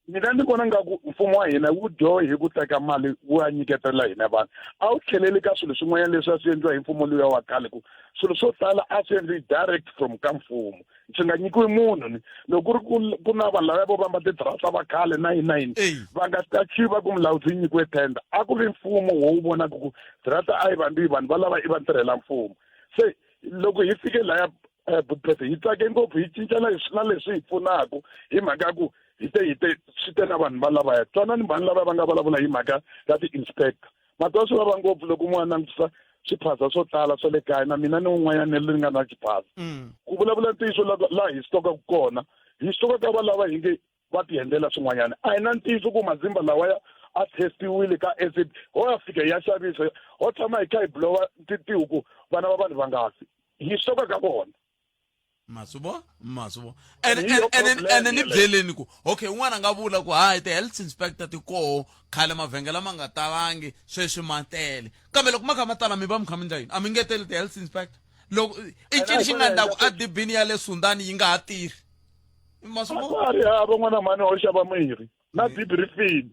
mina ni vona nga ku mfumo wa hina wu dyohe hi ku teka mali wu ya nyiketela hina vanhu a wu tlheleli ka swilo swin'wanyana leswi a swi endliwa hi mfumo luya wa khale ku swilo swo tala a swi endliwi direct from ka mfumo swi nga nyikiwi munhu ni loko ku ri ku ku na vanhu lava vo vamba tidrasa va khale na yini na yini va nga tachiwi va ku mulawuzi yi nyikiwe tender a ku vi mfumo wo wu vonaka ku drasa a yi vambiwi vanhu va lava i va ntirhela mfumo se loko hi fike laya eh, Budapest hi tsake ngopfu hi cinca na na leswi hi pfunaka hi mhaka ya ku Hi te hi te swi te na vanhu va lavaya. Twanani vanhu lava va nga vulavula hi mhaka ya ti-inspector. Ma twa swi vava ngopfu loko n'wana langutisa swiphaza swo tala swa le kaya na mina ni un'wanyana leri nga na xiphaza. Ku vulavula ntiyiso laha hi swi kona, hi swi ka va lava hi nge va ti endlela swin'wanyana. A hi na ntiyiso ku mazimba lawaya a testiwile ka acid ho ya fika hi ya xavisa ho tshama hi kha hi blowa tihuku vana va vanhu va nga fi. Hi swi ka vona. Masuvo masuvo ene ni byeleni ku okay un'wana a nga vula ku hayi ti-health inspector ti koho khale mavhengele ma nga talangi sweswi ma tele kambe loko ma kha ma tala mi va mi kha mi ndla yini a mi ngeteli ti-health inspector loko i cini xi nga ndlaku a dibini ya le sundani yi nga ha tirhi masuvo ri hava n'wana mhani ho xava mirhi na dibi ri file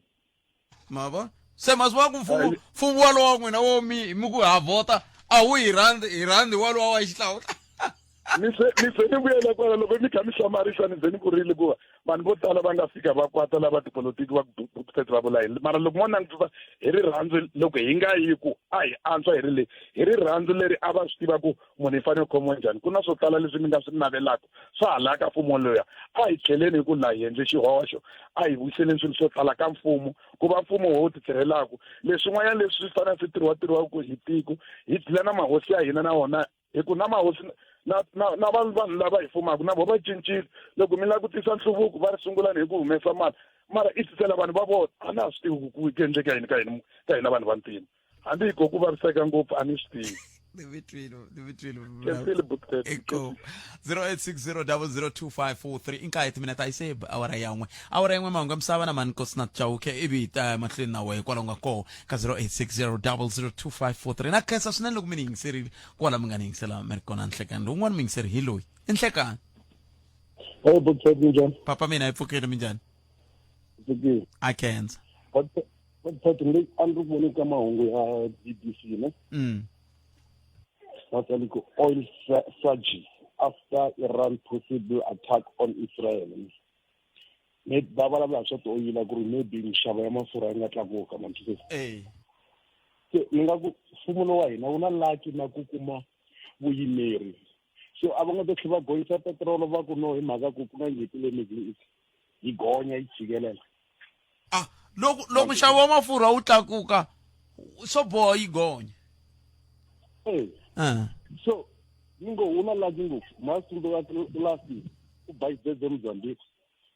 ma vona se ma swi vona ku mfumo mfumo walowa wa n'wina wo mi mi ku ha vhota a wu hi rhandzi hi rhandzi walowa wa xihlawuhla ni se ni se ni vuyela kwala loko mi kha mi hlamarisa ni ze ni kurile ku vanhu vo tala va nga fika va kwata lava tipolotiki va ku va vula yini mara loko mo langutisa hi rirhandzu loko hi nga yi ku a hi antswa hi ri le hi rirhandzu leri a va swi tiva ku munhu i fanele khomiwa njhani ku na swo tala leswi mi nga swi navelaka swa hala ka mfumo loya a hi tlheleni hi ku laha hi endle xihoxo a hi vuyiseleni swilo swo tala ka mfumo ku va mfumo wo ti tirhelaka leswin'wanyana leswi swi fanele swi tirhiwa tirhiwaka hi tiko hi dlila na mahosi ya hina na wona hi ku na mahosi na na na vanhu vanhu lava hi fumaka na vona va cincile loko mi lava ku tisa nhluvuko va ri sungulani hi ku humesa mali mara i tisela vanhu va vona a na ha swi tivi ku ku endleka yini ka hina ka hina vanhu va ntima hambi hi ko ku vaviseka ngopfu a ni swi tivi. Ni mi twile ni mi twile eko 0860002543 i nkaye timinete a yi se awara yan'we awara yin'we mahungu ya misava na mani Nkosinathi Chauke ivi hi ta ya mahlweni na wehe kwalaho nga koho ka 0860002543 na khensa swinene loko mi ni yingiserile kwala mi nga ni yingisela mi ri kona nhlekani lowun'wana muyingiseri hi loyi i nhlekani. Hey, Buthet, minjhani? Papa mina hi pfukile minjhani? Pfukile. A khensa. Buthet, ni a ni ri ku voneni ka mahungu ya BBC ne? Va tsale ku oil surge after Iran possible attack on Israel. Maybe va vulavula hi swa tioyila ku ri maybe minxavo ya mafurha yi nga tlakuka man twisisa. Se ni nga ku mfumo lowa hina wu na lucky na ku kuma vuyimeri. So a va nga ta tlhela va gonyisa petirolo va ku no hi mhaka ku ku na nyimpi le Middle East. Yi gonya yi tshikelela. Ah, loko loko nxavo wa mafurha wu tlakuka swo boha yi gonya. So ni ngo wu na lucky ngopfu masiku last ku ba xidzedze Mozambique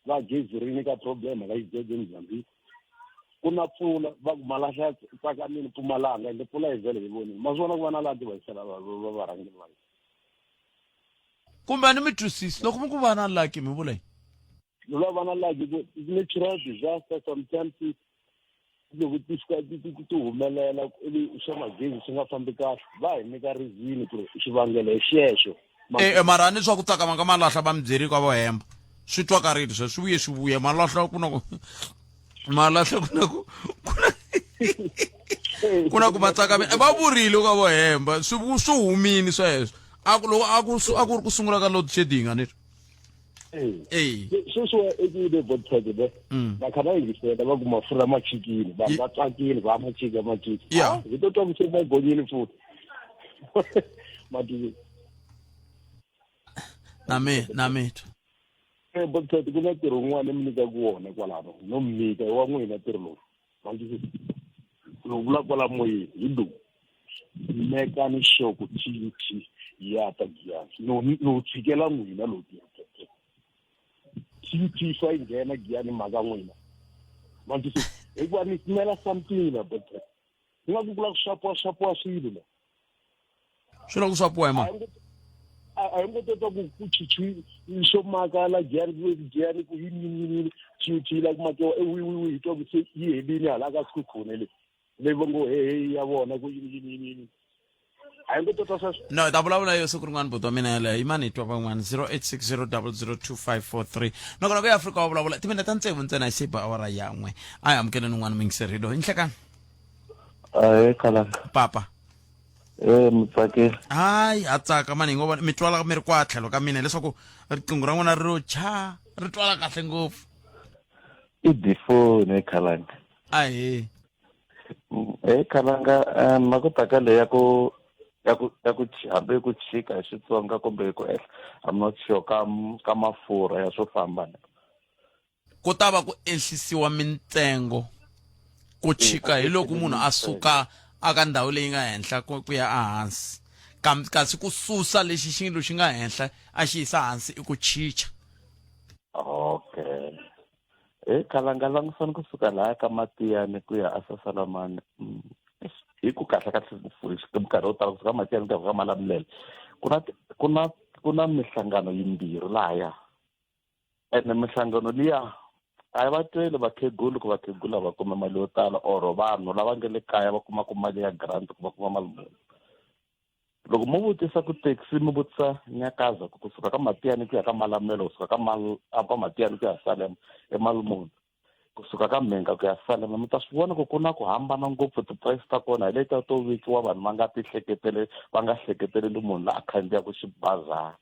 va gezi ri nyika problem ka xidzedze Mozambique ku na pfula va ku malahla ya tsakamile Mpumalanga ende pfula yi vhele hi vonile ma swi vona ku va na lucky va yisela va varhangeri va hina. Kumbe a ni mi twisisi loko mi ku va na lucky mi vula yini? Va va na lucky ku natural disaster sometimes loko ti fika ti ti ti humelela ivi swa magezi swi nga fambi kahle va hi nyika reason ku ri xivangelo hi xexo. E mara a ni swa ku tsakama ka malahla va mi byeri ka vo hemba swi twakarile sweswo swi vuye swi vuya malahla ku na ku malahla ku na ku ku na ku na ku ma tsakame va vurile ka vo hemba swi swi humini sweswo a ku loko a ku a ku ri ku sungula ka load shedding a ni ri Eh. Sweswi i ku le Vodacom va kha va yingisela va ku mafurha ma chikile vanhu va tsakile va ma chika ma chika hi to twa ku se va gonyile futhi mati na mi na mi twa. Eh Vodacom ku na ntirho wun'wana mi nyikaka wona kwalano no mi nyika i wa n'wina ntirho lowu ni vula kwala moyeni hi lowu mekani sure ku TUT ya ta Giyani no ni wu tshikela n'wina lowu ntirho TUT swa yi nghena Giyani mhaka n'wina mantwisisa hikuva ni smela something la but ni nga ku ku la ku swapiwa swapiwa swilo la swi la ku swapiwa hi mani a hi ngo tota ku ku chichi xo maka la Giyani ku Giyani ku yini yini yini TUT la ku makiwa e wi wi wi hi twa ku se yi helini hala ka Sekhukhune le leyi va ngo hehe ya vona ku yini yini yini yini a hi ngo tota sweswo. No hi ta vulavula yo siku rin'wana buti wa mina yaleyo yimani hi twa van'wana 0860002543 nakona ku ya Afrika wa vulavula timinete ta tsevu ntsena hi siba awara yan'we a hi amukeleni un'wana muyingiseri loyi nhlekani. Ahee khalanga. Papa. Eh mutsakeli. Hayi ha tsaka mani hi ngo vona mi twala mi ri kwa tlhelo ka mina leswaku riqingho ra n'wina ri ro cha ri twala kahle ngopfu. I difoni khalanga. Ahee. He khalanga na ku ta ka leyi ya ku ya ku ya ku hambi ku chika hi Xitsonga kumbe ku ehla I'm not sure ka ka mafurha ya swo famba. Ku ta va ku enhlisiwa mintsengo. Ku chika hi loko munhu a suka aka ndhawu leyi nga henhla ku ku ya ehansi. Kambe kasi ku susa lexi xi xi nga henhla a xi yisa hansi i ku chicha. Okay. He khalanga langusani kusuka laha ka Matiyani ku ya aSasalamani. Hi ku kahle kahle minkarhi yo tala kusuka Matiyani ku ya ka Malamulele ku na ku na ku na mihlangano yimbirhi lahaya ene mihlangano liya a yi va tweli vakhegula ku vakhegula va kuma mali yo tala or vanhu lava nga le kaya va kumaka mali ya grant ku va kuma mali muni loko mo vutisa ku taxi mi vutisa nyakaza ku kusuka ka matiyani ku ya ka malamulele kusuka ka mal ka matiyani ku ya salema emalimuni kusuka ka mhenga ku ya salema mi ta swi vona ku ku na ku hambana ngopfu ti-price ta kona hi letiya to vekiwa vanhu va nga ti hleketele va nga hleketeleli munhu la a khandziyaka xibazana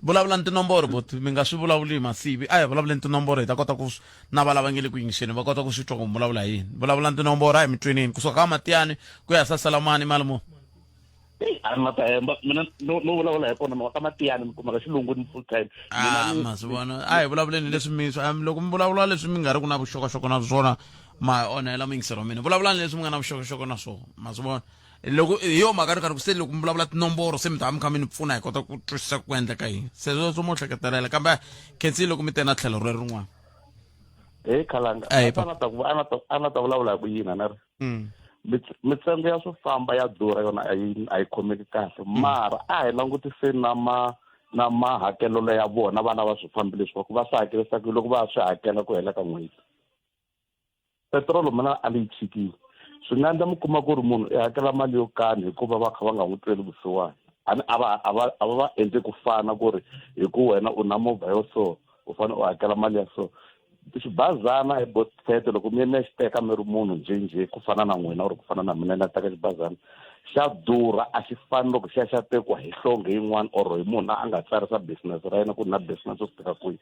vulavulani tinomboro bot mi nga swi vulavuli hi masivi a hi vulavuleni tinomboro hi ta kota ku na va lava nge le ku yingiseni va kota ku swi twa ku mi vulavula hi yini vulavulani tinomboro a hi mi tweneni kusuka ka matiyani ku ya sasalamani mali mo a ni ta hemba mina no no vulavula hi kona mhaka ka matiyani mi kumaka xilungu ni full time a ma swi vona a hi vulavuleni leswi mi loko mi vulavula leswi mi nga ri ku na vuxokoxoko na swona ma onhela muyingiseri wa mina vulavulani leswi mi nga na vuxokoxoko na swona ma swi vona loko hi yo mhaka ri karhi ku se loko mi vulavula tinomboro se mi ta va mi kha mi ni pfuna hi kota ku twisisa ku endleka yini se sweswo mo hleketelela kambe khensi loko mi te na tlhelo rero rin'wana he khalanga a na ta a na ta vulavula hi ku yini a na ri mm. mitsengo ya swo famba ya durha yona a yi a yi khomeki kahle mm. mara a hi langutiseni na ma na mahakelelo ya vona vana va swifambi leswi va ku va swi hakelisa ku loko va swi hakela ku hela ka n'hweti petirolo mina a ni yi chikile swi nga endla mi kuma ku ri munhu i hakela mali yo karhi hikuva va kha va nga n'wi tweli vusiwana a ni a va a va a va va endli ku fana ku ri hi ku wena u na movha yo so u fanele u hakela mali ya so xibazana hi botete loko mi ya mi ya xi teka mi ri munhu njhenjhe ku fana na n'wina or ku fana na mina na teka xibazana xa durha a xi fani loko xi ya xa tekiwa hi hlonge yin'wana or hi munhu a nga tsarisa business ra yena ku na business u swi teka kwihi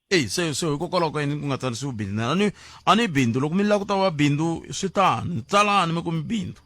eyi se se hikokwalaho ka yini ku nga tsarisiwi bindzu na ni a ni bindzu loko mi lava ku ta va bindzu swi tani tsalani mi ku mi bindzu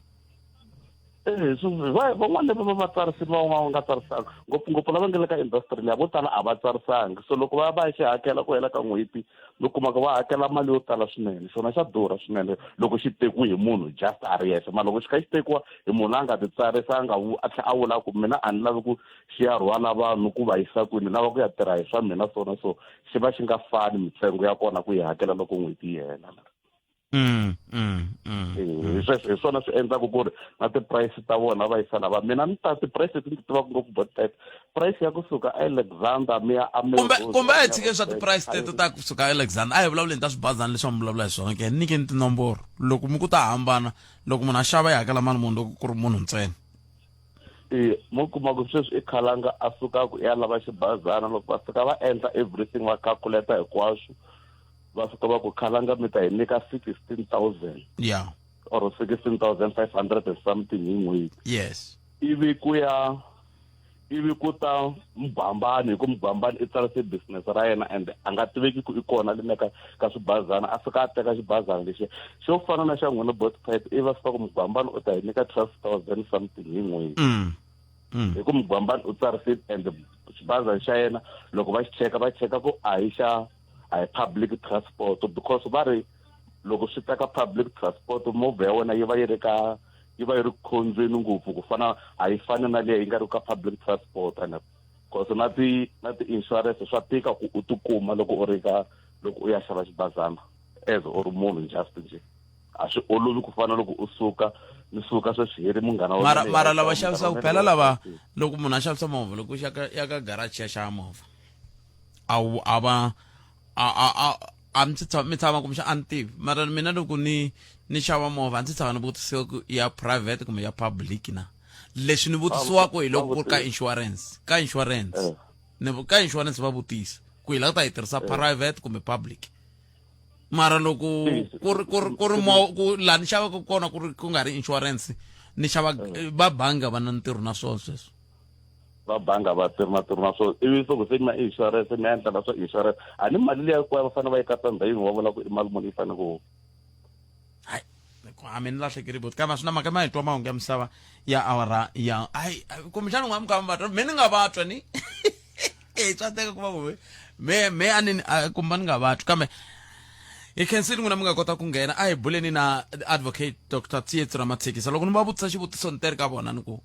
Eh, van'wana lava va va tsarisile van'wana va nga tsarisanga ngopfungopfu lava nga le ka industry liya vo tala a va tsarisangi so loko va va xi hakela ku hela ka n'hweti mi kuma ku va hakela mali yo tala swinene xona xa durha swinene loko xi tekiwe hi munhu just a ri yexe mara loko xi kha xi tekiwa hi munhu a nga ti tsarisa a nga a tlhela a vula ku mina a ni lavi ku xi ya rhwala vanhu ku va yisa kwini lava ku ya tirha hi swa mina so na so xi va xi nga fani mitsengo ya kona ku yi hakela loko n'hweti yi hela mm, mm, mm, eh, hi swona swi endlaku ku ri na ti-price ta vona va yisa lava mina ni ta ti-price leti ni ti tivaka ngopfu bot type price ya kusuka alexander mi ya kumbe kumbe a hi tshikeni swa ti-price teto ta kusuka alexander a hi vulavuleni ta swibazana leswi mi vulavula hi swona ke ni nyikeni tinomboro loko mi ku ta hambana loko munhu a xava yi hakela mali muni loko ku ri munhu ntsena e mo kuma ku sweswi i khalanga a suka ku ya lava xibazana loko va fika va endla everything va calculate hinkwaswo va fika va ku khalanga mi ta hi nyika 16000 yeah or 16500 and something hi n'hweti yes ivi ku ya ivi ku ta mugwambani hi ku mugwambani i tsarise business ra yena and a nga tiveki ku i kona le ka ka swibazana a fika a teka xibazana lexiya xo fana na xa n'wina bot pipe ivi va fika ku mugwambani u ta hi nyika 12000 something hi n'hweti mm. mm. hi ku mugwambani u tsarisile and xibazana xa yena loko va xi cheka va cheka ku a hi xa a hi public transport because va ri loko swi ta ka public transport movha ya wena yi va yi ri ka yi va yi ri khombyeni ngopfu ku fana a yi fani na leyi yi nga ri ka public transport and cause na ti na ti-insurance swa tika ku u tikuma loko u ri ka loko u ya xava xibazana as u ri munhu just nje a swi olovi ku fana loko u suka ni suka sweswi hi ri munghana wa mara mara lava xavisaka phela lava loko munhu a xavisa movha loko ya ka ya ka garage ya xava movha a wu a va a a a a mi tshama mi tshama kumbexana a ni tivi mara mina loko ni ni xava movha a ndzi tshama ni vutisiwa ku ya private kumbe ya public na leswi ni vutisiwaka hi loko ku ri ka insurance ka insurance eh. ni ka insurance va vutisa ku hi lava ku ta yi tirhisa eh. private kumbe public mara loko ku ri ku ri ku ri mo ku laha ni xavaka kona ku ri ku nga ri insurance ni xava eh. va bangi va na ntirho na swona sweswo va bangi va tirhi na tirhi na swona ivi se ku se na insurance mi ya endla na swa insurance a ni mali liya hinkwayo va fanele va yi katsa ndhawini wa vula ku i mali muni yi fanele ku hayi a mi ni lahlekeri boti kambe a swi na mhaka ma hi twa mahungu ya misava ya awara ya hayi kumbexana u nga mi kha mi va twa mi ni nga va twa ni e swa teka ku va ku me me a ni kumbe ni nga vatwi kambe hi khensile n'wina mi nga kota ku nghena a hi buleni na advocate dr tsietsi ramatshekisa loko ni va vutisa xivutiso ni teri ka vona ni ku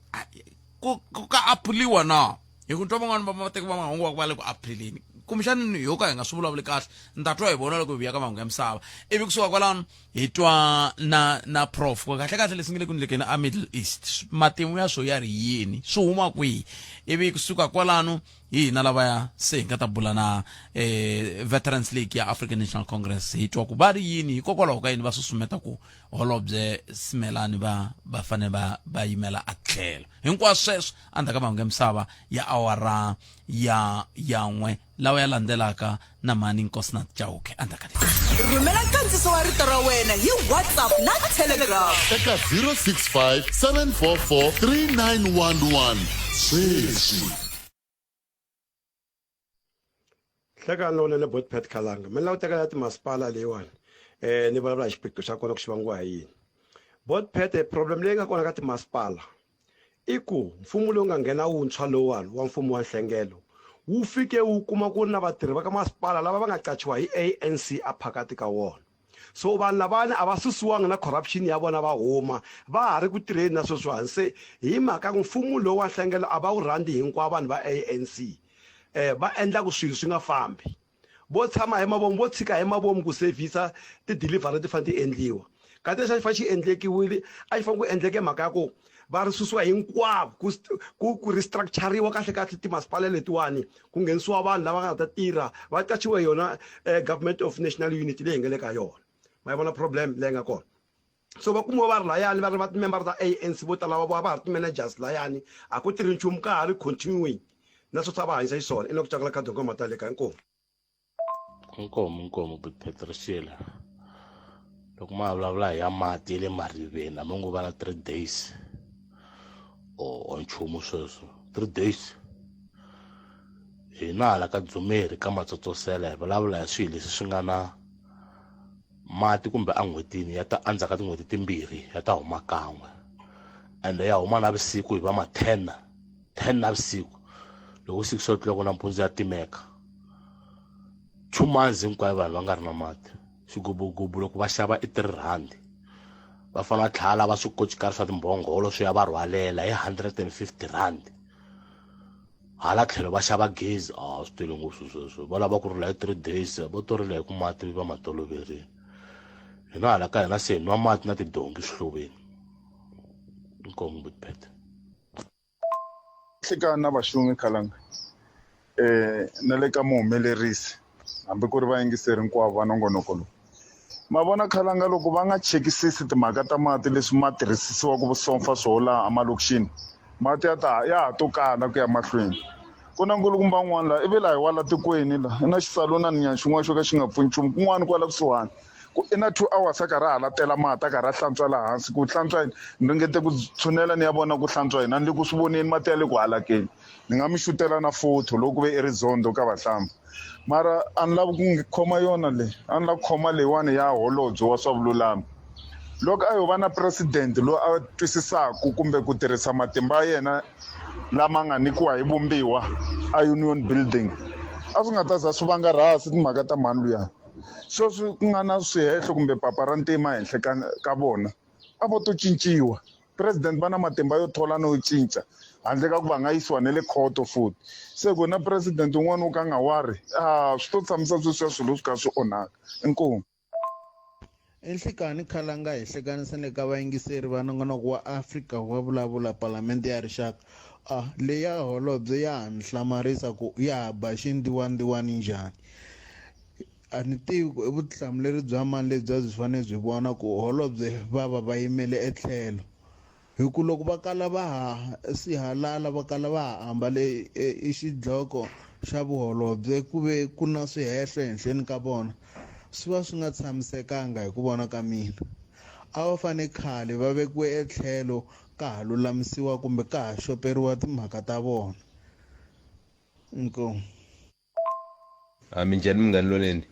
ku ku ka aphuliwa na hi ku twa van'wana va vateki va mahungu va ku va le ku aphileni kumbexani ho ka hi nga swi vulavuli kahle ni ta twa hi vona loko hi vuya ka mahungu ya misava ivi kusuka kwalano hi twa na na prof ku kahle kahle leswi nge le ku ndlekeni a middle east matimu ya swo ya ri yini swi huma kwihi ivi kusuka kwalano hi hina lavaya se hi nga ta bula na eh, veterans league ya african national congress hi twa ku va ri yini hikokwalaho ka yini va susumeta ku holobye simelani va va fanele va va yimela a tlhelo hinkwaswo sweswo endzhaku ka mahungu ya misava ya awara ya yan'we lawa ya landzelaka na mhani nkosinath chauke endzhaku ka leswi rhumela nkandziso wa rito ra wena hi whatsapp na telegram eka 065 744 3911 sweswi Hlekani lowunene bot Pat Khalanga mi lava ku tekela timasipala leyiwani eh ni vulavula hi xiphiqo xa kona ku xi vangiwa hi yini bot Pat problem leyi nga kona ka timasipala i ku mfumo lowu nga nghena wuntshwa lowuwani wa mfumo wa nhlengelo wu fike wu kuma ku ri na vatirhi va ka masipala lava va nga qachiwa hi ANC a phakati ka wona so vanhu lavani a va susiwanga na corruption ya vona va huma va ha ri ku tirheni na sweswiwani se hi mhaka ku mfumo lowu wa nhlengelo a va wu rhandzi hinkwavo vanhu va ANC eh va endla ku swilo swi nga fambi vo tshama hi mavomu vo tshika hi mavomu ku sevhisa ti-delivery ti fanele ti endliwa kasi lexi a xi fanele xi endlekiwile a xi fanele ku endleke mhaka ya ku va ri susiwa hinkwavo ku ku ku restructure-riwa kahle kahle timasipala letiwani ku nghenisiwa vanhu lava nga ta tirha va qachiwe yona eh, government of national unity leyi hi nga le ka yona ma yi vona problem leyi nga kona so va kumiwe va ri layani va ri va timembara ta ANC vo tala va va ha ri ti-managers layani a ku tirhi nchumu ka ha ri continuing na sweswi a va hanyisa xiswona i na ku cakala khadi hinkwayo mata le ka inkomu Inkomu inkomu but Patricia loko ma vulavula hi ya mati ya le mariveni a mo ngo va na 3 days or nchumu sweswo 3 days hina hala ka Dzumeri ka Matsotsosela hi vulavula hi swilo leswi swi nga na mati kumbe en'hwetini ya ta endzhaku ka tin'hweti timbirhi ya ta huma kan'we ende ya huma navusiku hi va ma 10 10 navusiku loko 6 o'clock nampundzu ya timeka two months hinkwayo vanhu va nga ri na mati xigubugubu loko va xava i 3 rand va fanele va tlhela lava swikocikari swa timbhongolo swi ya va rhwalela hi 150 rand hala tlhelo va xava gezi a swi tele ngopfu sweswo va lava ku rila hi 3 days vo to rila hi ku mati va ma toloverile hina hala ka hina se hi nwa mati na tidonki swihluveni inkomu butpet Nhlikani na vaxungi khalanga na le ka muhumelerisi hambi ku ri vayingiseri hinkwavo va nongonoko lowu. Ma vona khalanga loko va nga chekisisi timhaka ta mati leswi ma tirhisisiwaka vusopfa swoho laha emalokixini mati ya ta ya ha to kala ku ya mahlweni. Ku na nkulukumba un'wana laha ivi laha hi wa la tikweni la i na xisalonani nyana xin'wana xo ka xi nga pfuni nchumu kun'wana kwala kusuhani ku i na 2 hours a karhi a halatela mati a karhi a hlantswa laha hansi ku hlantswa yini ni ringete ku tshunela ni ya vona ku hlantswa yini a ni le ku swi voneni mati ya le ku halakeni ni nga mi xutela na photo loko ku ve i rizondo ka vahlampfa mara a ni lavi ku khoma yona leyi a ni lavi ku khoma leyiwani ya holobye wa swa vululami loko a yo va na president loyi a twisisaku kumbe ku tirhisa matimba ya yena lama nga nyikiwa hi vumbiwa a union building a swi nga ta za swi vanga rhasi timhaka ta mhani luyani sweswi ku nga na swihehlo kumbe papa ra ntima ehenhla ka ka vona a vo to cinciwa president va na matimba yo thola no cinca handle ka ku va nga yisiwa na le khoto futhi se ku na president un'wana wo ka nga wari a swi to tshamisa sweswiya swilo swi kha swi onhaka inkomu Enhlikani Khalanga hi hlekanisa le ka vayingiseri va nongonoko wa Afrika wa vulavula Palamende ya Rixaka. A leya holobye ya ha ni hlamarisa ku ya ha ba xindiwandiwani njhani. A ni tivi ku i vutihlamuleri bya mani lebyi a byi fanele byi vona ku holobye va va va yimele etlhelo hi ku loko va kala va ha sihalala va kala va ha ambale i xidloko xa vuholobye ku ve ku na swihehlo ehenhleni ka vona swi va swi nga tshamisekanga hi ku vona ka mina a va fane khale va vekiwe etlhelo ka ha lulamisiwa kumbe ka ha xoperiwa timhaka ta vona inkomu A minjhani munghana lonene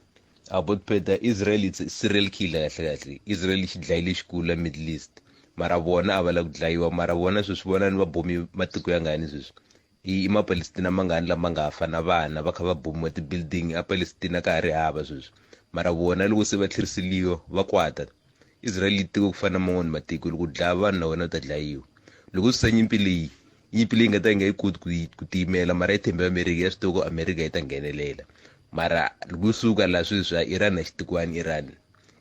about Peter Israel it's a serial killer kahle kahle Israel i xidlayi lexikulu la Middle East mara vona a va la ku dlayiwa mara vona sweswi vonani va bomi matiko ya ngani sweswi I Mapalestina mangani lama nga fa na vana va kha va bomiwa ti-building a Palestina ka ha ri hava sweswi mara vona loko se va tlheriseliwa va kwata Israel yi tiko ku fana na man'wani matiko loko u dlaya vanhu na wena u ta dlayiwa loko u susa nyimpi leyi nyimpi leyi nga ta yi nga yi koti ku yi ku tiyimela mara yi tshembe America ya swi tiva ku America yi ta nghenelela mara loko yo suka laha sweswi a Iran a xitikwani Iran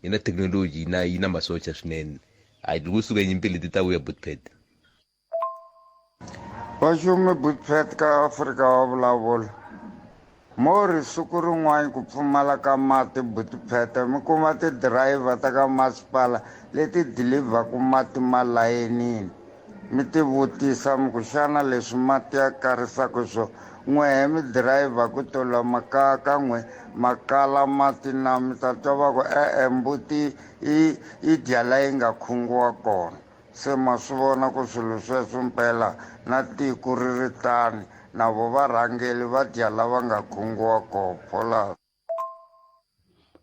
yi na thekinoloji yi na yi na masocha swinene hayi loko yo suka nyimpi leti ta vuya botpet Vaxumi Bootpet ka Afrika wa vulavula. Mo ri siku rin'wana ku pfumala ka mati Bootpet mi kuma ti-driver ta ka masipala leti dilivhaku mati malayinini. Mi ti vutisa mi ku xana leswi mati ya karisaka swo n'wehe mi dirayivha ku tola makaya ka n'we ma kala mati na mi ta twa va ku e-e mbuti yi yi dya la yi nga khungiwa kona. Se ma swi vona ku swilo sweswo mpela na tiko ri ri tani, na vo varhangeli va dya la va nga khungiwa koho. Pholasi.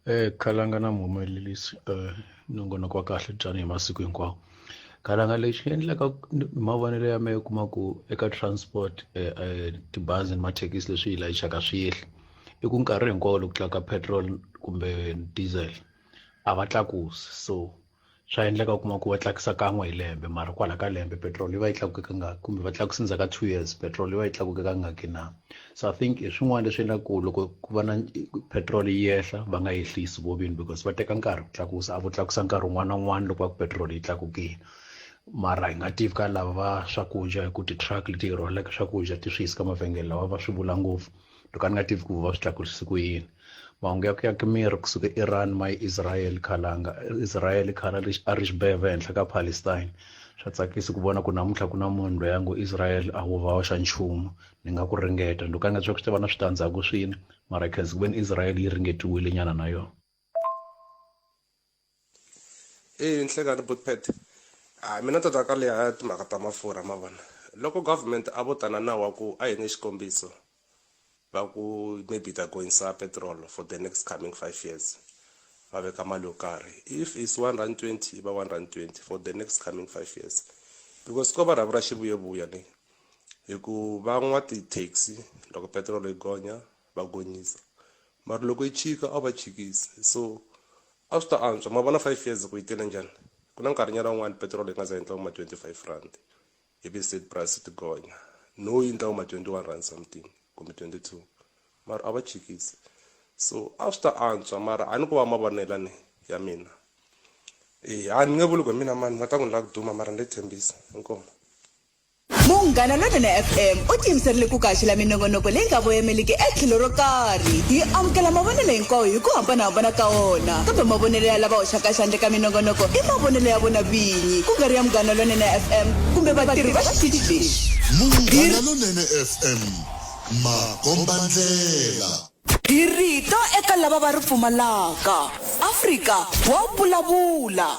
Eh Khalanga na muhumelerisi eh nongonoko wa kahle dyani hi masiku hinkwawo. Khalanga lexi endlaka hi mavonelo ya mehe u kuma ku eka transport eh, eh tibazi ni mathekisi leswi yi layichaka swi yehli i ku nkarhi hinkwawo loko tlakuka petrol kumbe diesel a va tlakusi so swa endleka u kuma ku va tlakusa kan'we hi lembe mara kwala ka lembe petrol yi va yi tlakuke kangaki kumbe va tlakusa endzhaku ka two years petrol yi va yi tlakuke kangaki na so i think hi swin'wana leswi endlaka ku loko ku va na petrol yi yehla va nga yehlisi vo vini because va teka nkarhi ku tlakusa a vo tlakusa nkarhi wun'wana na wun'wana loko va ku petrol yi tlakukile mara hi nga tivi ka lava va swakudya hi ku ti-truck leti hi rhwalaka swakudya ti swi yisi ka mavhengele lawa va swi vula ngopfu loko a ni nga tivi ku va swi tlakusise ku yini mahungu ya ku ya miri kusuka Iran ma yi Israel khalanga Israel khala a ri xibeve ehenhla ka Palestine swa tsakisa ku vona ku namuntlha ku na munhu loyi a ngo Israel a wo va xa nchumu ni nga ku ringeta loko a nga swi ta va na switandzhaku swini mara khensa ku veni Israel yi ringetiwile nyana na yona Eya nhlekani Bootpad a mina ni ta ta ka leya ya timhaka ta mafurha ma vona loko government a vo ta na nawu wa ku a hi nge xikombiso va ku maybe ta gonyisa petrol for the next coming 5 years va veka mali yo karhi if is 1 rand 20 yi va 1 rand 20 for the next coming 5 years because ko va rhavi ra xivuyevuya ni hi ku van'wa ti-taxi loko petrol yi gonya va gonyisa mara loko yi chika a va chikisi so a swi ta antswa ma vona 5 years ku yi tele njhani ku na nkarhinyana wun'wani petrol yi nga za yi endla ma 25 rand ivi state price ti gonya no yi endla ma 21 rand something kumbe 22 mara a va chikisi so a swi ta antswa mara a ni ku va mavonela ni ya mina e a ni nge vuli ku hi mina mani va ta ku ni lava ku duma mara ni le tshembisa inkomu Munghana Lonene FM u tiyimiserile ku kaxela minongonoko leyi nga voyameliki etlhelo ro karhi. Hi amukela mavonelo hinkwawo hi ku hambanahambana ka wona, kambe mavonelo ya lava hoxaka xandla eka minongonoko i mavonelo ya vona vinyi, ku nga ri ya Munghana Lonene FM kumbe vatirhi va xitichi lexi. Munghana Lonene FM, makombandlela. Hi rito eka lava va ri pfumalaka. Afrika wa vulavula.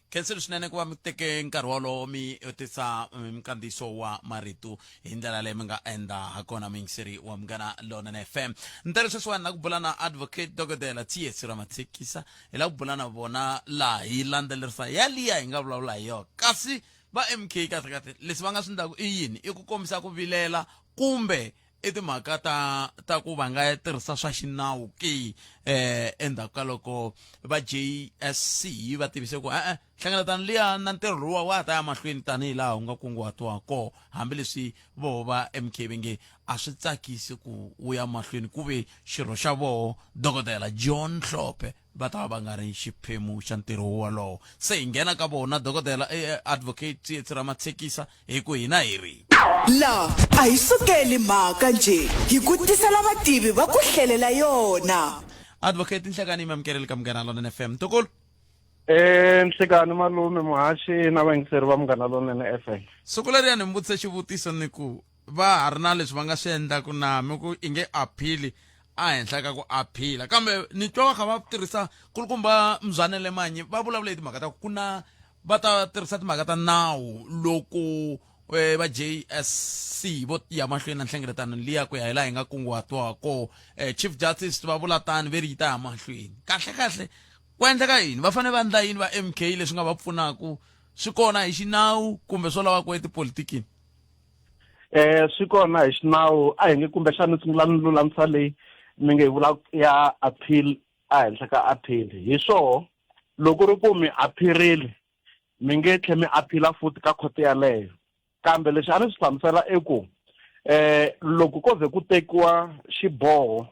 Khensile swinene ku va mi teke nkarhi wolowo mi tisa minkandziyiso wa marito hi ndlela leyi mi nga endla hakona muyingiseri wa Munghana Lonene FM. Ni tele sweswiwani la ku bula na advocate dokodela Tsietsi Ramatshekisa hi la ku bula na vona laha hi landzelerisa yaliya hi nga vulavula hi yona kasi va MK kahle kahle leswi va nga swi endlaku i yini i ku kombisa ku vilela kumbe i timhaka ta ta ku va nga tirhisa swa xinawu ke eh endzhaku ka loko va JSC va tivise ku e-e nhlengeletano liya na ntirho luwa wa ha ta ya mahlweni tanihi laha wu nga kunguhatiwa koho hambileswi voho va MK va nge a swi tsakisi ku wu ya mahlweni ku ve xirho xa voho dokodela John Hlophe va ta va va nga ri xiphemu xa ntirho wolowo se hi nghena ka vona dokodela eh, advocate Tsietsi Ramatshekisa hi ku hina hi ri La a hi sukeli mhaka njhe hi ku tisela vativi va ku hlelela yona. Advocate Nhlekani mi amukerile ka Munghana Lonene FM ntukulu. Eh Nhlekani malume muhaxi na vayingiseri va Munghana Lonene FM. Siku leriya ni mi vutise xivutiso ni ku va ha ri na leswi va nga swi endlaku na mi ku i nge appeal ehenhla ka ku aphila kambe ni twa va kha va tirhisa kulukumba mzwanele manyi va vulavula hi timhaka ta ku na va ta tirhisa timhaka ta nawu loko eh, va JSC vo ya mahlweni na nhlengeletano liya ku ya hi laha hi nga kunguhatiwa koho eh, chief justice va vula tani ve ri yi ta ya mahlweni kahle kahle ku endleka yini va fanele va endla yini va MK leswi nga va pfunaka swi kona hi xinawu kumbe swo lava ku etipolitikini. Eh swi kona hi xinawu a hi nge kumbexana ni sungula ni lulamisa leyi mi nge yi vula ya appeal a henhla ka appeal hi swoho loko ri ku mi appearile mi nge tlhe mi appeal futhi ka khoto yaleyo kambe lexi a ni swi hlamusela i ku eh loko ko ze ku tekiwa xiboho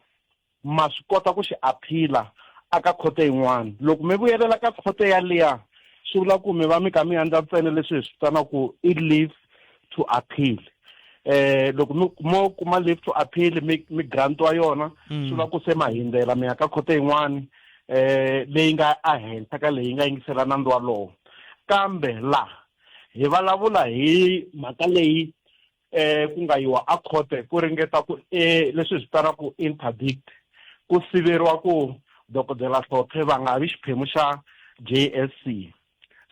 ma swi kota ku xi aphila aka khoto yin'wana loko mi vuyelela ka khoto yaliya swi vula ku mi va mi kha mi endla ntsena leswi hi swi vitanaka ku i leave to appeal eh loko mi mo kuma leave to appeal mi mi grantiwa yona swi vula ku se ma hindzela mi ya ka khoto yin'wani eh leyi nga ehenhla ka leyi nga yingisela nandzu walowo kambe la hi vulavula hi mhaka leyi eh ku nga yiwa a khote ku ringeta ku eh leswi swi vitanaka ku interdict ku siveriwa ku dokodela Hlophe va nga vi xiphemu xa JSC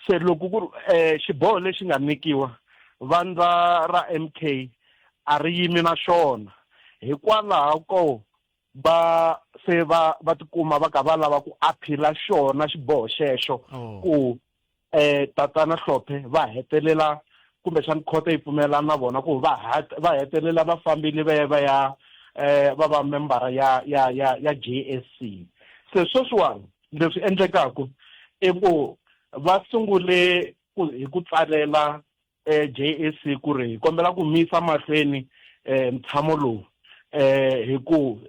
se loko ku eh xiboho lexi nga nyikiwa vandla ra MK a ri yimi na xona hikwalaho ko va se va va tikuma va kha va lava ku aphila xona xiboho xexo oh. ku eh tatana Hlophe va hetelela kumbexana khoto yi pfumelana na vona ku va va hetelela va fambile va ya va ya eh va va membara ya ya ya ya JSC se sweswiwani leswi endlekaku i ku va sungule ku hi ku tsalela eh, JSC ku ri hi kombela ku misa mahlweni eh, ntshamo lowu eh hi ku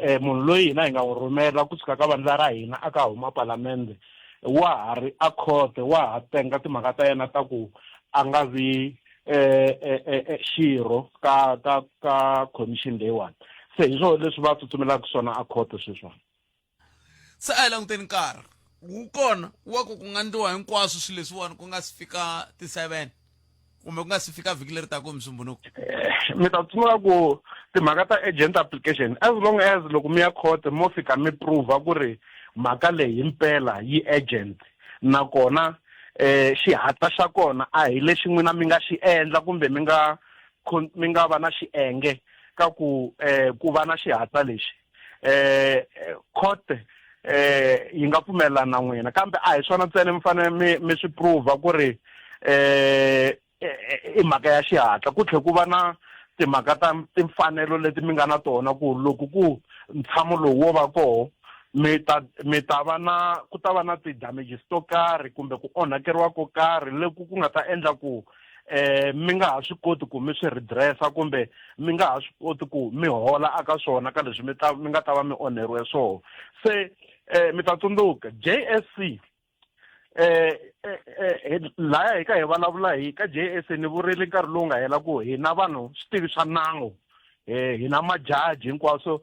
eh, munhu loyi hina hi nga n'wi rhumela kusuka ka vandla ra hina a ka huma palamende wa ha ri a khote wa ha tenga timhaka ta yena ta ku a nga vi eh, eh, eh, eh xirho ka ka ka commission leyiwani se hi swona leswi va tsutsumelaka swona a khote sweswiwani Se a hi languteni nkarhi wu kona wa ku ku nga ndliwa hinkwaswo swilo leswiwani ku nga si fika ti-7 kumbe ku nga si fika vhiki leri taka Musumbhunuku. Eh, mi ta tsundzuka ku timhaka ta agent application as long as loko mi ya court mo fika mi prova ku ri mhaka leyi himpela yi agent nakona eh xihatla xa kona a hi lexi n'wina mi nga xi endla kumbe mi nga mi nga va na xienge ka ku eh ku va na xihatla lexi eh court eh yi nga pfumelelana na n'wina kambe a hi swona ntsena mi fanele mi mi swi prova ku ri eh i mhaka ya xihatla ku tlhe ku va na timhaka ta timfanelo leti mi nga na tona ku loko ku ntshamo lowu wo va koho mi ta mi ta va na ku ta va na ti-damages to karhi kumbe ku onhakeriwa ko karhi loku ku nga ta endla ku eh mi nga ha swi koti ku mi swi redressa kumbe mi nga ha swi koti ku mi hola aka swona ka leswi mi ta mi nga ta va mi onheriwe swona se eh mi ta tsundzuka JSC eh, eh, eh laya hi ka hi vulavula hi ka JSC ni vurile nkarhi lowu nga hela ku hina vanhu swi tivi swa nawu eh hina majaji hinkwaswo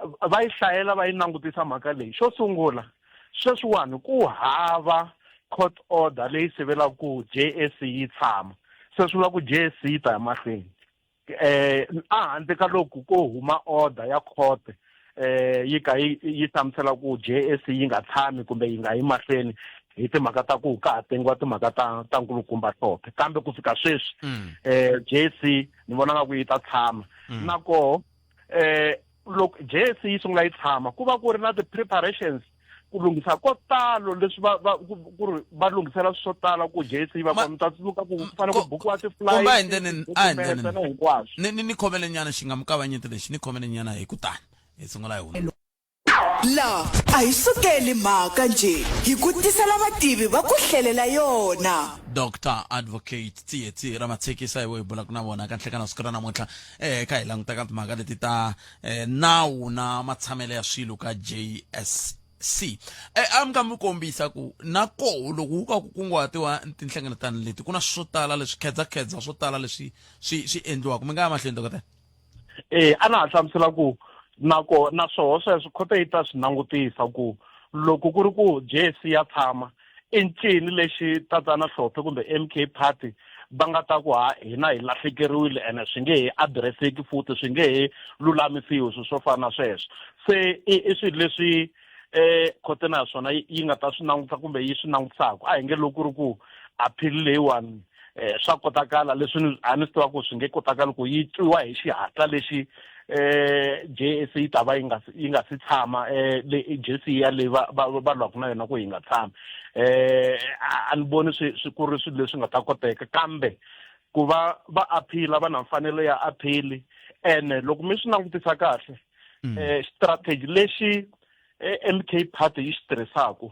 va yi hlayela va yi langutisa mhaka leyi xo sungula Sweswiwani ku hava court order leyi sivelaka ku JSC yi tshama. Se swi vula ku JSC yi ta ya mahlweni. Eh a handle ka loko ko huma order ya court eh yi ka yi yi hlamusela ku JSC yi nga tshami kumbe yi nga yi mahlweni hi timhaka ta ku ka ha tengiwa timhaka ta ta nkulukumba Hlophe kambe ku fika sweswi eh JSC ni vona nga ku yi ta tshama na koho eh loko JSC yi sungula yi tshama ku va ku ri na ti-preparations ku lunghisa ko talo leswi va va ku ri va lunghisela swo tala ku JSC yi va kona mi ta tsundzuka ku ku fanele ku bukiwa ti-flight a endleni a endleni hinkwaswo ni ni ni khomele nyana xi nga mi kavanyeti lexi ni khomele nyana hi kutani hi sungula hi huna La a hi sukeli mhaka njhe, hi ku tisela vativi va ku hlelela yona. Doctor Advocate Tsietsi Ramatshekisa hi vo hi bulaka na vona ka nhlekani wa siku ra namuntlha eh kha hi languta ka timhaka leti ta eh, nawu na matshamelo ya swilo ka JSC eh a mi ka mi kombisa ku na koho loko wu ka ku kunguhatiwa tinhlengeletano leti ku na swo tala leswi khedzakhedza swo tala leswi swi swi endliwaka mi nga ya mahlweni dokotela Eh a na ha hlamusela ku nako na swoho sweswo khoto yi ta swi langutisa ku loko ku ri ku JSC ya tshama i ncini lexi tatana Hlophe kumbe MK Party va nga ta ku ha hina hi lahlekeriwile ene swi nge he addresseki futhi swi nge he lulamisiwi swilo swo fana na sweswo se i i swilo leswi eh khoto na swona yi nga ta swi langutisa kumbe yi swi langutisaka a hi nge loko ku ri ku appeal leyiwani eh swa kotakala leswi ni a ni swi tiva ku swi nge kotakali ku yi twiwa hi xihatla lexi eh JSC yi ta va yi nga yi nga si tshama eh le JSC ya leyi va va va lwaka na yona ku yi nga tshami eh a ni voni swi swi ku ri swilo leswi nga ta koteka kambe Ku va va appeal va na mfanelo ya appeal ene loko mi swi langutisa kahle strategy lexi MK Party yi xi tirhisaka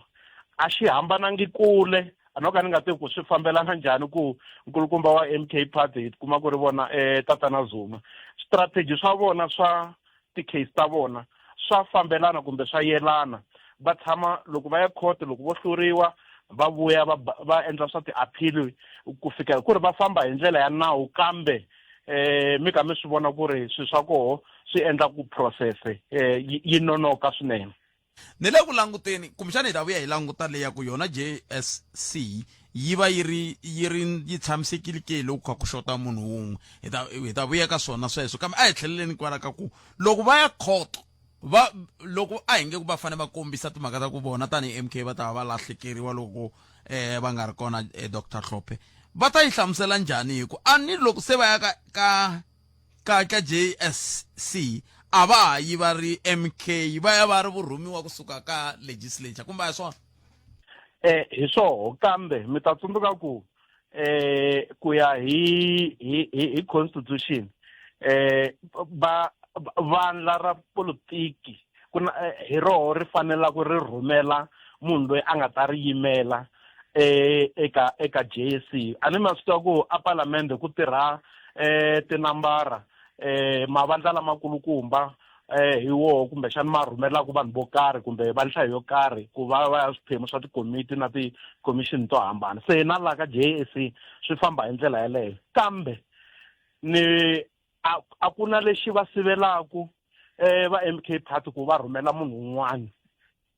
a xi hambanangi kule a no ka ni nga tivi ku swi fambelana njhani ku nkulukumba wa MK Party hi kuma ku ri vona tatana Zuma strategy swa vona swa ti-case ta vona swa fambelana kumbe swa yelana va tshama loko va ya court loko vo hluriwa va vuya va va endla swa ti-appeal ku fika ku ri va famba hi ndlela ya nawu kambe eh mi ka mi swi vona ku ri swilo swa koho swi endla ku process eh yi nonoka swinene ni le ku languteni kumbexana hi ta vuya hi languta leya ku yona JSC yi va yi ri yi ri yi tshamisekile ke loko kha ku xota munhu wun'we hi ta hi ta vuya ka swona sweswo kambe a hi tlheleleni kwala ka ku loko va ya khoto va loko a hi nge ku va fanele va kombisa timhaka ta ku vona tanihi MK va ta va va lahlekeriwa loko eh va nga ri kona eh, Dr Hlophe va ta yi hlamusela njhani hi ku a ni loko se va ya ka ka ka ka JSC a va ha yi va ri MK va ya va ri vurhumiwa kusuka ka legislature kumbe a hi swona eh hi swoho kambe mi ta tsundzuka ku eh ku ya hi hi hi constitution eh va vandla ra politiki ku na hi roho ri fanela ku ri rhumela munhu loyi a nga ta ri yimela eh eka eka JSC a ni ma swi tiva ku a palamende ku tirha eh tinambara eh mavandla lamakulukumba eh hi woho kumbexana ma rhumelaka vanhu vo karhi kumbe va nhlayo yo karhi ku va va ya swiphemu swa tikomiti na ti-commission to hambana se na laha ka JSC swi famba hi ndlela yeleyo kambe ni a, a ku na lexi va sivelaku eh va MK Party ku va rhumela munhu un'wana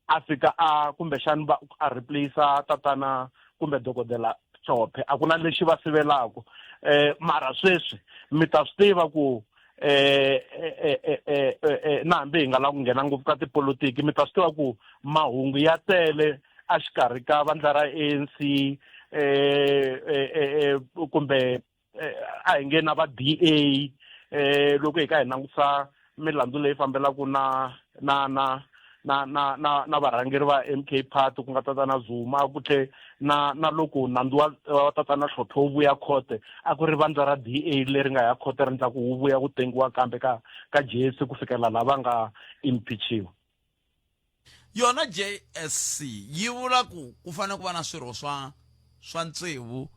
a fika a kumbexani va a replace tatana kumbe dokodela Hlophe a ku na lexi va sivelaku eh mara sweswi mi ta swi tiva ku eh eh eh eh na hambi hi nga lava ku nghena ngopfu ka tipolotiki mi ta swi tiva ku mahungu ya tele a xikarhi ka vandla ra ANC eh eh kumbe eh, a hi nge na va DA eh loko hi ka hi langutisa milandzu leyi fambelaka na na na na na na na varhangeri va MK Party ku nga tatana Zuma ku tlhe na na loko nandzu wa wa tatana Hlophe wu vuya khote a ku ri vandla ra DA leri nga ya khote ri ndla ku wu vuya ku tengiwa kambe ka ka JSC ku fikela laha va nga impeachiwa Yona JSC yi vula ku ku fanele ku va na swirho swa swa tsevu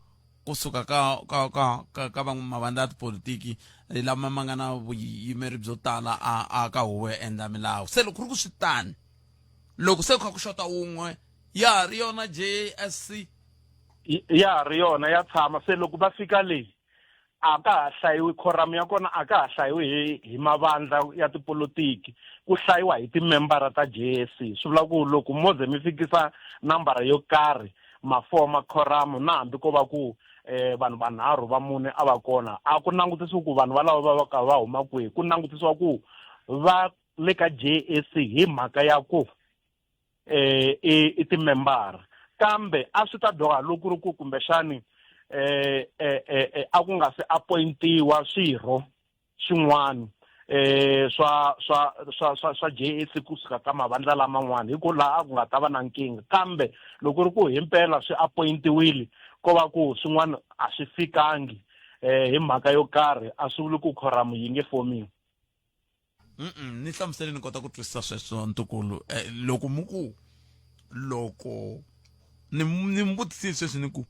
kusuka ka ka ka ka, ka mavandla ya tipolitiki lama ma nga na vuyimeri byo tala a, a ka huvo yo endla milawu se loko ku ri ku swi tani loko se ku kha ku xota wun'we ya ha ri yona JSC ya ha ri yona ya tshama se loko va fika leyi a ka ha hlayiwi quorum ya kona a ka ha hlayiwi hi hi mavandla ya tipolotiki ku hlayiwa hi timembara ta JSC swi vula ku loko mo ze mi fikisa nambara yo karhi ma foma quorum na hambi ko va ku eh vanhu vanharhu va mune a va kona a ku langutisiwi ku vanhu valavo va va ka va huma kwihi ku langutisiwa ku va le ka JSC hi mhaka ya ku eh i i timembara kambe a swi ta dyoha loko ku ri ku kumbexani eh eh eh a ku nga se appointiwa swirho swin'wana eh swa swa swa swa swa JSC kusuka ka mavandla laman'wana hi ku laha a ku nga ta va na nkingha kambe loko ri ku himpela swi appointiwile ko va ku swin'wana a swi fikangi eh hi mhaka yo karhi a swi vuli ku quorum yi nge fomiwi Mm ni hlamusele ni kota ku twisisa sweswo ntukulu eh, loko mu ku loko ni ni mi vutisile sweswi ni ku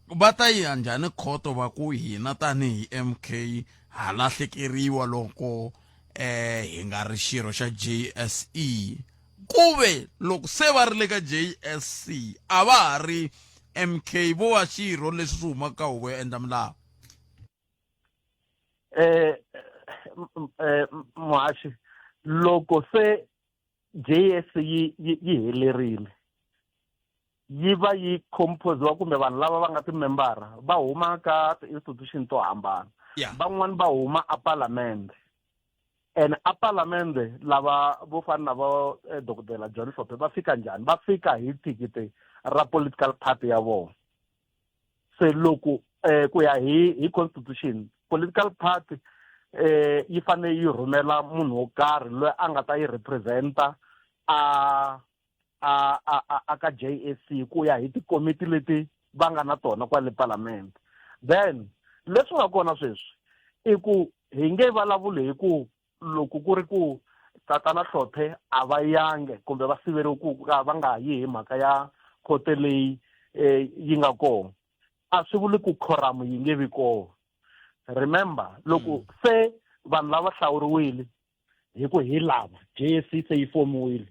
va ta ya njhani khoto va ku hina tanihi MK ha lahlekeriwa loko eh hi nga ri xirho xa JSE kuve loko se va ri le ka JSC a va ha ri MK vo va xirho leswi swi humaka ka huvo yo endla milawu eh, eh muhaxi loko se JSC yi yi helerile yi va yi composiwa kumbe vanhu lava va nga timembara va huma ka ti-institution to hambana van'wani va huma apalamende and apalamende lava vo fana na vo eh, dokodela John Hlophe va fika njhani va fika hi thikithi ra political party ya vona se loko eh, ku ya hi hi constitution political party eh yi fanele yi rhumela munhu wo karhi loyi a nga ta yi representa a a a a ka JSC ku ya hi tikomiti leti va nga na tona kwale palamende then Leswi nga kona sweswi i ku hi nge vulavuli hi ku loko ku ri ku tatana Hlophe a va yange kumbe va siveriwe ku ka va nga yi hi mhaka ya khoto leyi eh, yi nga kona a swi vuli ku quorum yi nge vi kona remember loko mm. se vanhu lava hlawuriwile hi ku hi lava JSC se yi fomiwile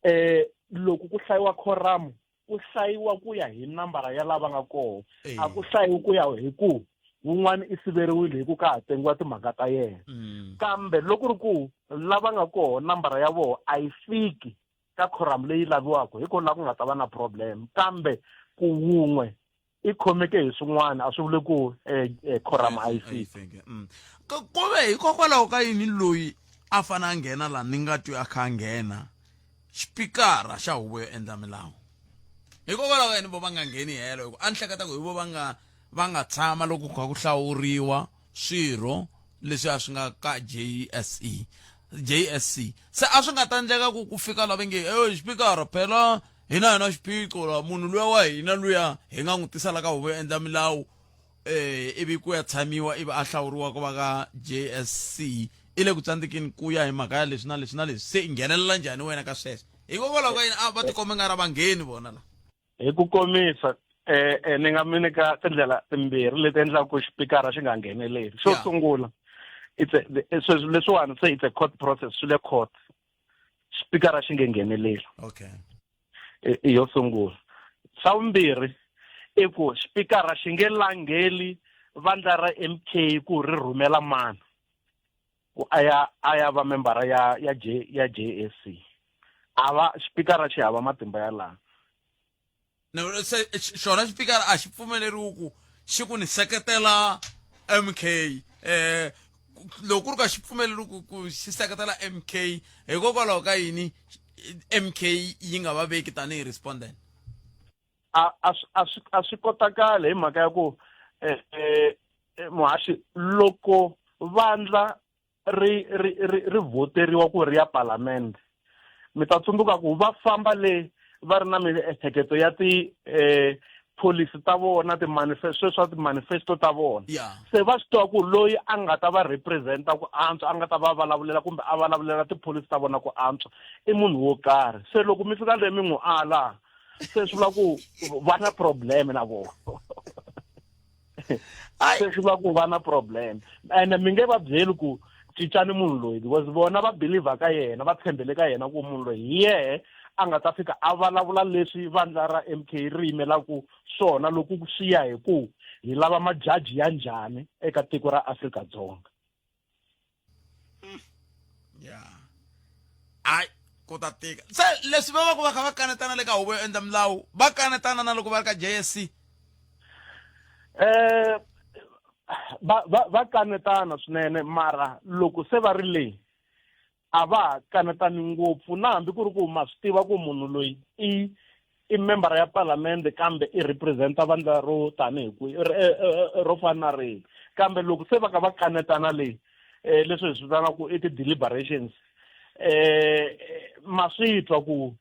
eh loko ku hlayiwa quorum ku hlayiwa ku ya hi nambara ya lava nga kona a ku hlayiwi ku ya hi ku wun'wana i siveriwile hi ku ka ha tengiwa timhaka ta yena mm. kambe loko ri ku lava nga kona nambara ya vona a yi fiki ka quorum leyi laviwaka hi kona la ku nga ta va na problem kambe ku wun'we i khomeke hi swin'wana a swi vuli ku eh, eh, quorum a yi fiki mm. ku ve hikokwalaho ka yini loyi a fane a nghena laha ni nga twi a kha a nghena xipikara xa huvo yo endla milawu hikokwalaho ka yini vo va nga ngheni helo hi ku a ni hleketa ku hi vo va nga va nga tshama loko ku kha ku hlawuriwa swirho leswi a swi nga ka JSE JSC se a swi nga ta endleka ku ku fika lava nge e xipikara phela hina hi na xiphiqo la munhu luya wa hina luya hi nga n'wi tisa la ka huvo yo endla milawu eh ivi ku ya tshamiwa ivi a hlawuriwa ku va ka JSC i le ku tsandzekeni ku ya hi mhaka ya leswi na leswi na leswi se i nghenelela njhani wena ka sweswo hikokwalaho ka yini a va tikombe nga ra vangheni vona la hi ku komisa eh, eh ni nga mi nyika tindlela timbirhi leti endlaka ku xipikara xi nga ngheneleli xo sungula it's a sweswi leswiwani se it's a court process swi le court xipikara xi nge ngheneleli okay i yo sungula xa vumbirhi i ku xipikara xi nge langheli vandla ra MK ku ri rhumela mani ku a ya a ya va membara ya ya J ya JSC a va xipikara xi hava matimba ya laha No, se xona xipikara a xi pfumeleriwi ku xi ku ni seketela MK eh loko ku ri ka xi pfumeleriwi ku ku xi seketela MK hikokwalaho ka yini MK yi nga va veki tanihi respondent a a a swi a swi kotakali hi mhaka ya ku eh, eh muhaxi loko vandla ri ri ri ri vhoteriwa ku ri ya palamende mi ta tsundzuka ku va famba le va ri na miehleketo ya ti eh policy ta vona ti-manifesto swa ti-manifesto ta vona se va swi tiva ku loyi a nga ta va representa ku antswa a nga ta va vulavulela kumbe a vulavulela tipholisi ta vona ku antswa i munhu wo karhi se loko mi fika le mi n'wi ala se swi vula ku va na problem na vona se swi vula ku va na problem ene mi nge va byeli ku cincani munhu loyi because vona va believer ka yena va tshembele ka yena ku munhu loyi hi yehe a nga ta fika a vulavula leswi vandla ra MK ri yimelaku swona loko swi ya hi ku hi lava majaji ya njhani eka tiko ra Afrika-Dzonga ya hayi ku ta tika se leswi va va ku va kha va kanetana le ka huvo yo endla milawu va kanetana na loko va ri ka JSC eh va va va kanetana swinene mara loko se va ri le a va ha kanetani ngopfu na hambi ku ri ku ma swi tiva ku munhu loyi i i membara ya palamende kambe i representa vandla ro tanihi kwihi eh, eh, eh, ro fana na rihi kambe loko se va ka va kanetana leyi um leswi hi swi vitanaka i ti-deliberations um ma swi twa ku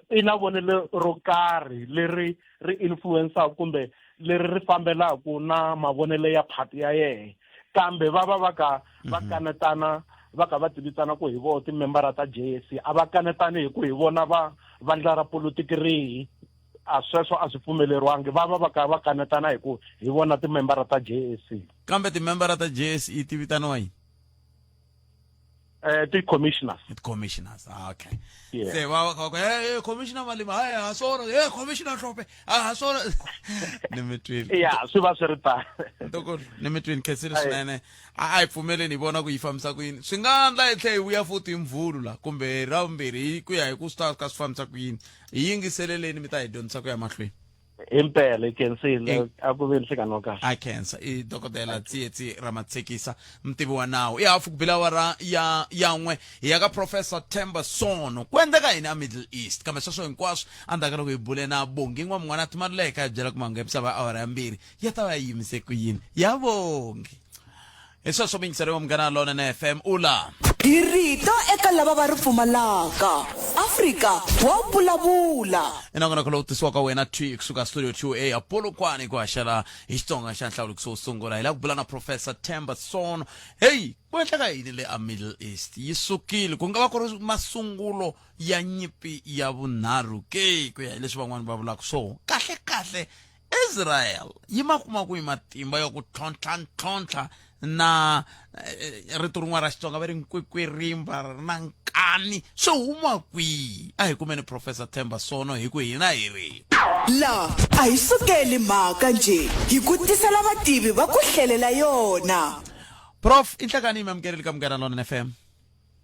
i na vonelo ro karhi leri ri influensaka kumbe leri ri fambelaka na mavonelo ya phati ya yena kambe va va va ka va mhm. kanetana va ka va tivitana ku hi vona timembara ta JSC a va kanetani hi ku hi vona va vandla ra politiki rihi a sweswo a swi pfumeleriwangi va va va ka va kanetana hi ku hi vona timembara ta JSC kambe timembara ta JSE ti vitaniwa yini eh ti-commissioners ti-commissioners ah, okay yeah. se va va hey, hey, commissioner malima hayi ha swona hey commissioner hlophe a ha swona ni mi twile ya swi va swi ri tano ntokoto ni mi twini khensile swinene a a hi pfumeleni hi vona ku yi fambisa ku yini swi nga endla hi tlhe hi vuya futhi hi mvhulu la kumbe ra vumbirhi hi ku ya hi ku swi ta ka swi fambisa ku yini hi yingiseleleni mi ta hi dyondzisa ku ya mahlweni impela i khensile a ku ve nhlekani wa kahle a khensa i dokodela tsietsi ramatshekisa mutivi wa nawu i hafu ku bila awara ya ya n'we hi ya ka professor Themba Sono ku endleka yini a Middle East kambe sweswo hinkwaswo endzhaku ka loko hi bule na Bongi N'wamun'wana Timaluleka hi byela ku mahungu ya misava ya awara ya mbirhi ya ta va ya yimise ku yini ya Bongi. Hi sweswo miyingiseri wa Munghana Lonene FM u la. Hi rito eka lava va ri pfumalaka. Afrika wa vulavula. I nongonoko lowu tisiwaka wena thwi kusuka studio 2A a Polokwane ku haxela hi Xitsonga xa nhlawulikiso wo sungula. Hi lava ku bula na Professor Themba Sono. Heyi, ku endleka yini le a Middle East? Yi sukile. Ku nga va ku ri masungulo ya nyimpi ya vunharhu ke, ku ya hi leswi van'wana va vulaka swona. Kahle-kahle, Israel yi ma kuma kwihi matimba ya ku tlhontlha-ntlhontlha na eh, rito rin'wana ra Xitsonga va ri nkwikwirimba na nkani swi huma kwihi? A hi kumeni Professor Themba Sono hi ku hina hi ri La a hi sukeli mhaka njhe hi ku tisela vativi va ku hlelela yona. Prof, i nhlekani yi mi amukerile ka Munghana Lonene FM.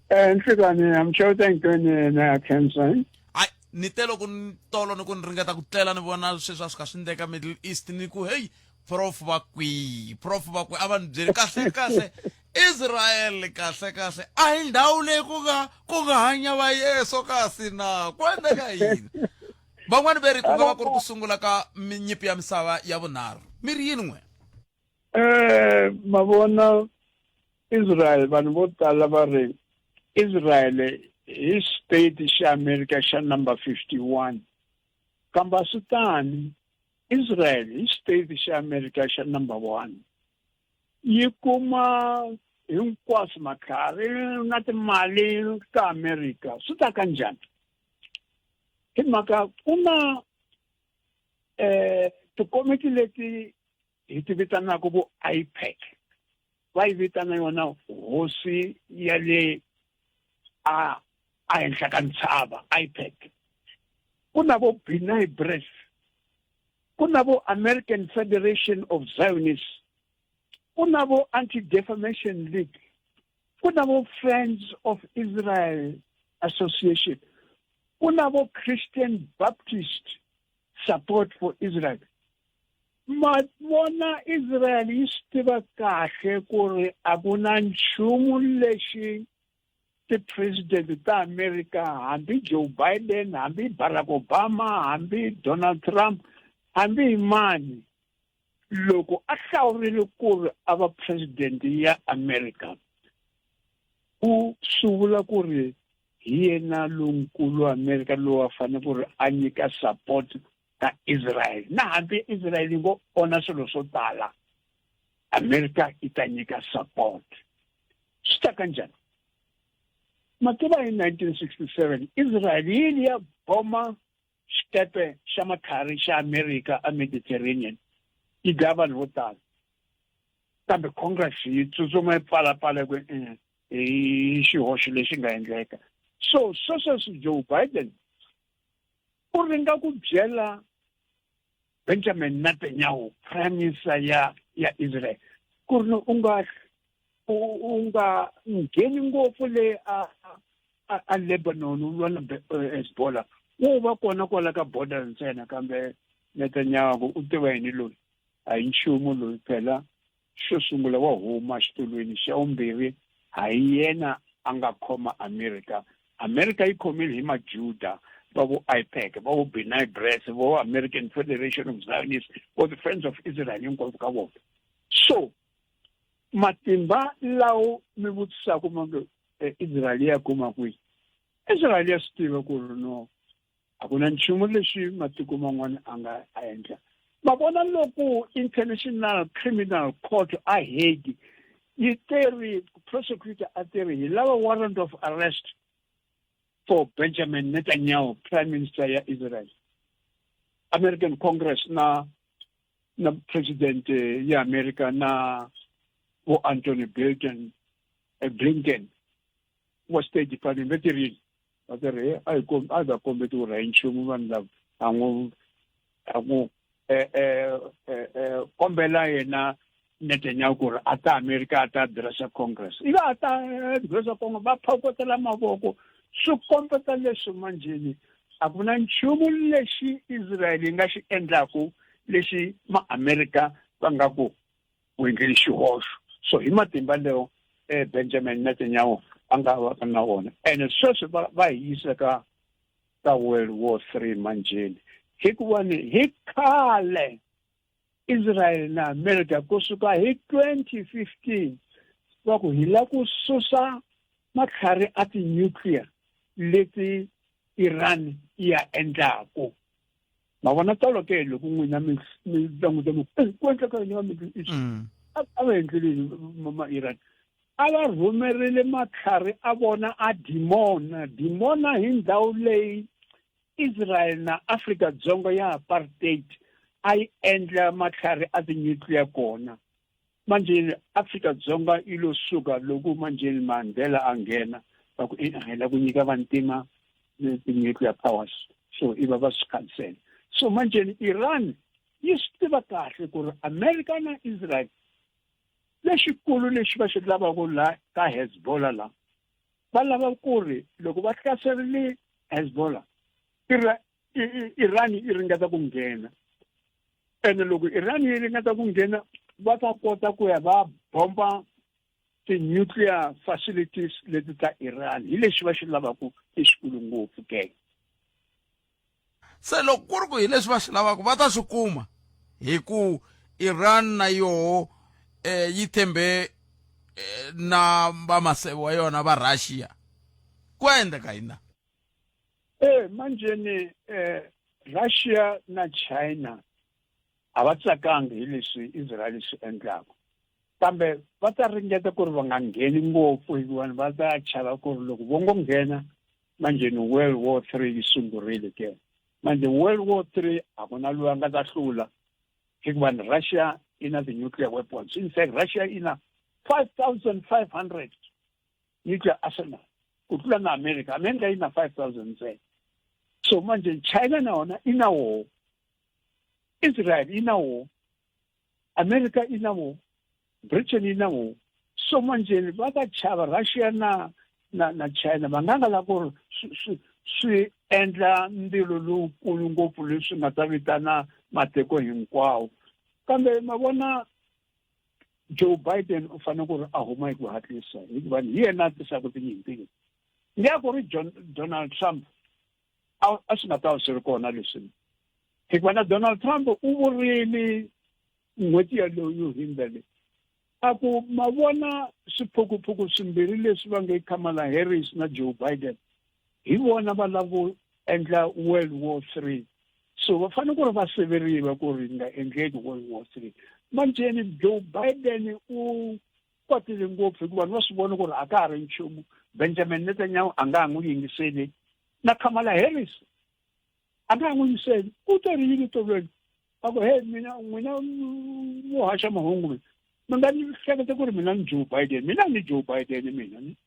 Eh, nhlekani amxeweta hinkwenu na khensa. Hayi, ni te loko ni tolo ni ku ni ringeta ku tlela ni vona sweswi a swi kha swi ndleka Middle East ni ku heyi prof va kwihi prof va kwihi a va ni byeli kahle kahle Israel kahle kahle a hi ndhawu leyi ku nga ku nga hanya va Yesu kasi na ku endleka yini van'wani ve ri ku nga va ku ri ku sungula ka nyimpi ya misava ya vunharhu mi ri yini n'we Eh mavona Israel vanhu vo tala va ri Israel hi state xa America xa number 51 kambe a swi tani Israel hi state xa America xa number 1 yi kuma hinkwaswo matlhari na timali ta America swi ta ka njhani hi mhaka ku na eh tikomiti leti hi ti vitanaka vo IPAC va yi vitana yona hosi ya le a a henhla ka ntshava IPAC ku na vo B'nai B'rith ku na vo American Federation of Zionists ku na vo Anti-Defamation League ku na vo Friends of Israel Association ku na vo Christian Baptist Support for Israel Ma vona Israel yi swi tiva kahle ku ri a ku na nchumu lexi ti-president ta America hambi Joe Biden hambi Barack Obama hambi Donald Trump hambi hi mani loko a hlawurile ku ri a va president ya America u swi vula ku ri hi yena lonkulu wa America lowu a fanele ku ri a nyika support ka Israel na hambi Israel yi ngo onha swilo swo tala America yi ta nyika support swi ta ka njhani ma tiva hi 1967 Israel yi yile ya boma xikepe xa matlhari xa America a Mediterranean yi dlaya vanhu vo tala kambe Congress yi tsutsuma yi pfalapfala ku eh, hi xihoxo lexi nga endleka so swesweswi Joe Biden u ringa ku byela Benjamin Netanyahu prime minister ya ya Israel ku ri u nga u nga ngheni ngopfu le a a Lebanon u lwa na eh, Hezbollah wo va kona kwala ka border ntsena kambe Netanyahu u tiva yini loyi a hi nchumu loyi phela Xo sungula wa huma xitulwini, xa vumbirhi ha hi yena a nga khoma America. America yi khomile hi Majuda va vo IPAC, va vo B'nai B'rith, vo American Federation of Zionists, vo the Friends of Israel hinkwavo ka vona. So matimba lawo mi vutisaka ma nge eh, Israel ya kuma kwihi? Israel ya swi tiva ku ri no a ku na nchumu lexi matiko man'wana a nga a endla ma vona loko international criminal court a Hague yi teri prosecutor a teri hi lava warrant of arrest for Benjamin Netanyahu prime minister ya Israel American Congress na na president ya America na vo Antony Blinken eh, Blinken wa State Department va tirhile va ti ri a hi a hi va kombeti ku ri a hi nchumu vanhu lava a n'wi a n'wi eh, eh, eh, kombela yena Netanyahu ku ri a ta America a ta addressa Congress ivi a ta addressa Congress va phokotela mavoko swi kombeta leswi manjheni a ku na nchumu lexi Israel yi nga xi endlaku lexi ma-Amerika va nga ku u endlile xihoxo so hi matimba leyo eh, Benjamin Netanyahu a nga va na wona ene sweswi va va hi yisa ka ka World War 3 manjheni hikuva ni hi khale Israel na America kusuka hi 2015 Va ku hi lava ku susa matlhari a ti-nuclear leti Iran yi ya endlaku. Ma vona tolo ke loko n'wina mi mi languta mi ku ku endleka yini va Middle East? A va endlile yini ma Iran? A va rhumerile matlhari a vona a Dimona. Dimona hi ndhawu leyi Israel na Afrika Dzonga ya apartheid a yi endla matlhari a ti-nuclear kona. Manjeni Afrika Dzonga yi lo suka loko manjeni Mandela a nghena va ku e hi lava ku nyika vantima ti-nuclear powers so i va va swi khansela. So manjeni Iran yi swi tiva kahle ku ri America na Israel lexikulu lexi va xi lavaka la ka Hezbollah la va lava ku ri loko va hlaserile Hezbollah Iran yi ringeta ku nghena ene loko Iran yi ringeta ku nghena va ta kota ku ya va bomba ti-nuclear facilities leti ta Iran hi lexi va xi lavaka lexikulu ngopfu ke se loko ku ri ku hi leswi va swi lavaka va ta swi kuma hi ku Iran na yoho eh, yi tshembe eh, na vamaseve wa yona va Russia ku endleka yini na Eh manjeni eh Russia na China a va tsakanga hi leswi Israel swi endlaka kambe va ta ringeta ku ri va nga ngheni ngopfu hikuva va ta chava ku ri loko vo ngo nghena manjeni World War 3 yi sungurile ke manje World War 3 a ku na loyi a nga ta hlula hikuva ni Russia yi na ti-nuclear weapons in fact Russia yi na 5500 nuclear arsenal ku tlula na America America yi na 5000 ntsena so manje China na yona i na woho Israel yi na woho America yi na woho Britain yi na woho so manje va ta chava Russia na na na China va nga nga la ku ri swi swi endla ndzilo lowukulu ngopfu leswi nga ta vitana matiko hinkwawo kambe ma vona Joe Biden u fanele ku ri a huma hi ku hatlisa hikuva hi yena a tisaka tinyimpi leti nge a ku ri Donald Trump a swi nga ta va swi ri kona leswi hikuva na Donald Trump u vurile n'hweti yaleyo yo hindza leyi a ku ma vona swiphukuphuku swimbirhi leswi va nge Kamala Harris na Joe Biden hi vona va lava ku endla World War 3 so va fanele ku ri va siveriwa ku ri nga endleki World War 3 manjheni Joe Biden u kwatile ngopfu hikuva vanhu va swi vona ku ri a ka ha ri nchumu Benjamin Netanyahu a nga ha n'wi yingiseli na Kamala Harris a nga ha n'wi yingiseli u te ri yini tolweni a ku hey mina n'wina vo haxa mahungu mina mi nga ni hleketa ku ri mina ni Joe Biden mina ni Joe Biden mina ni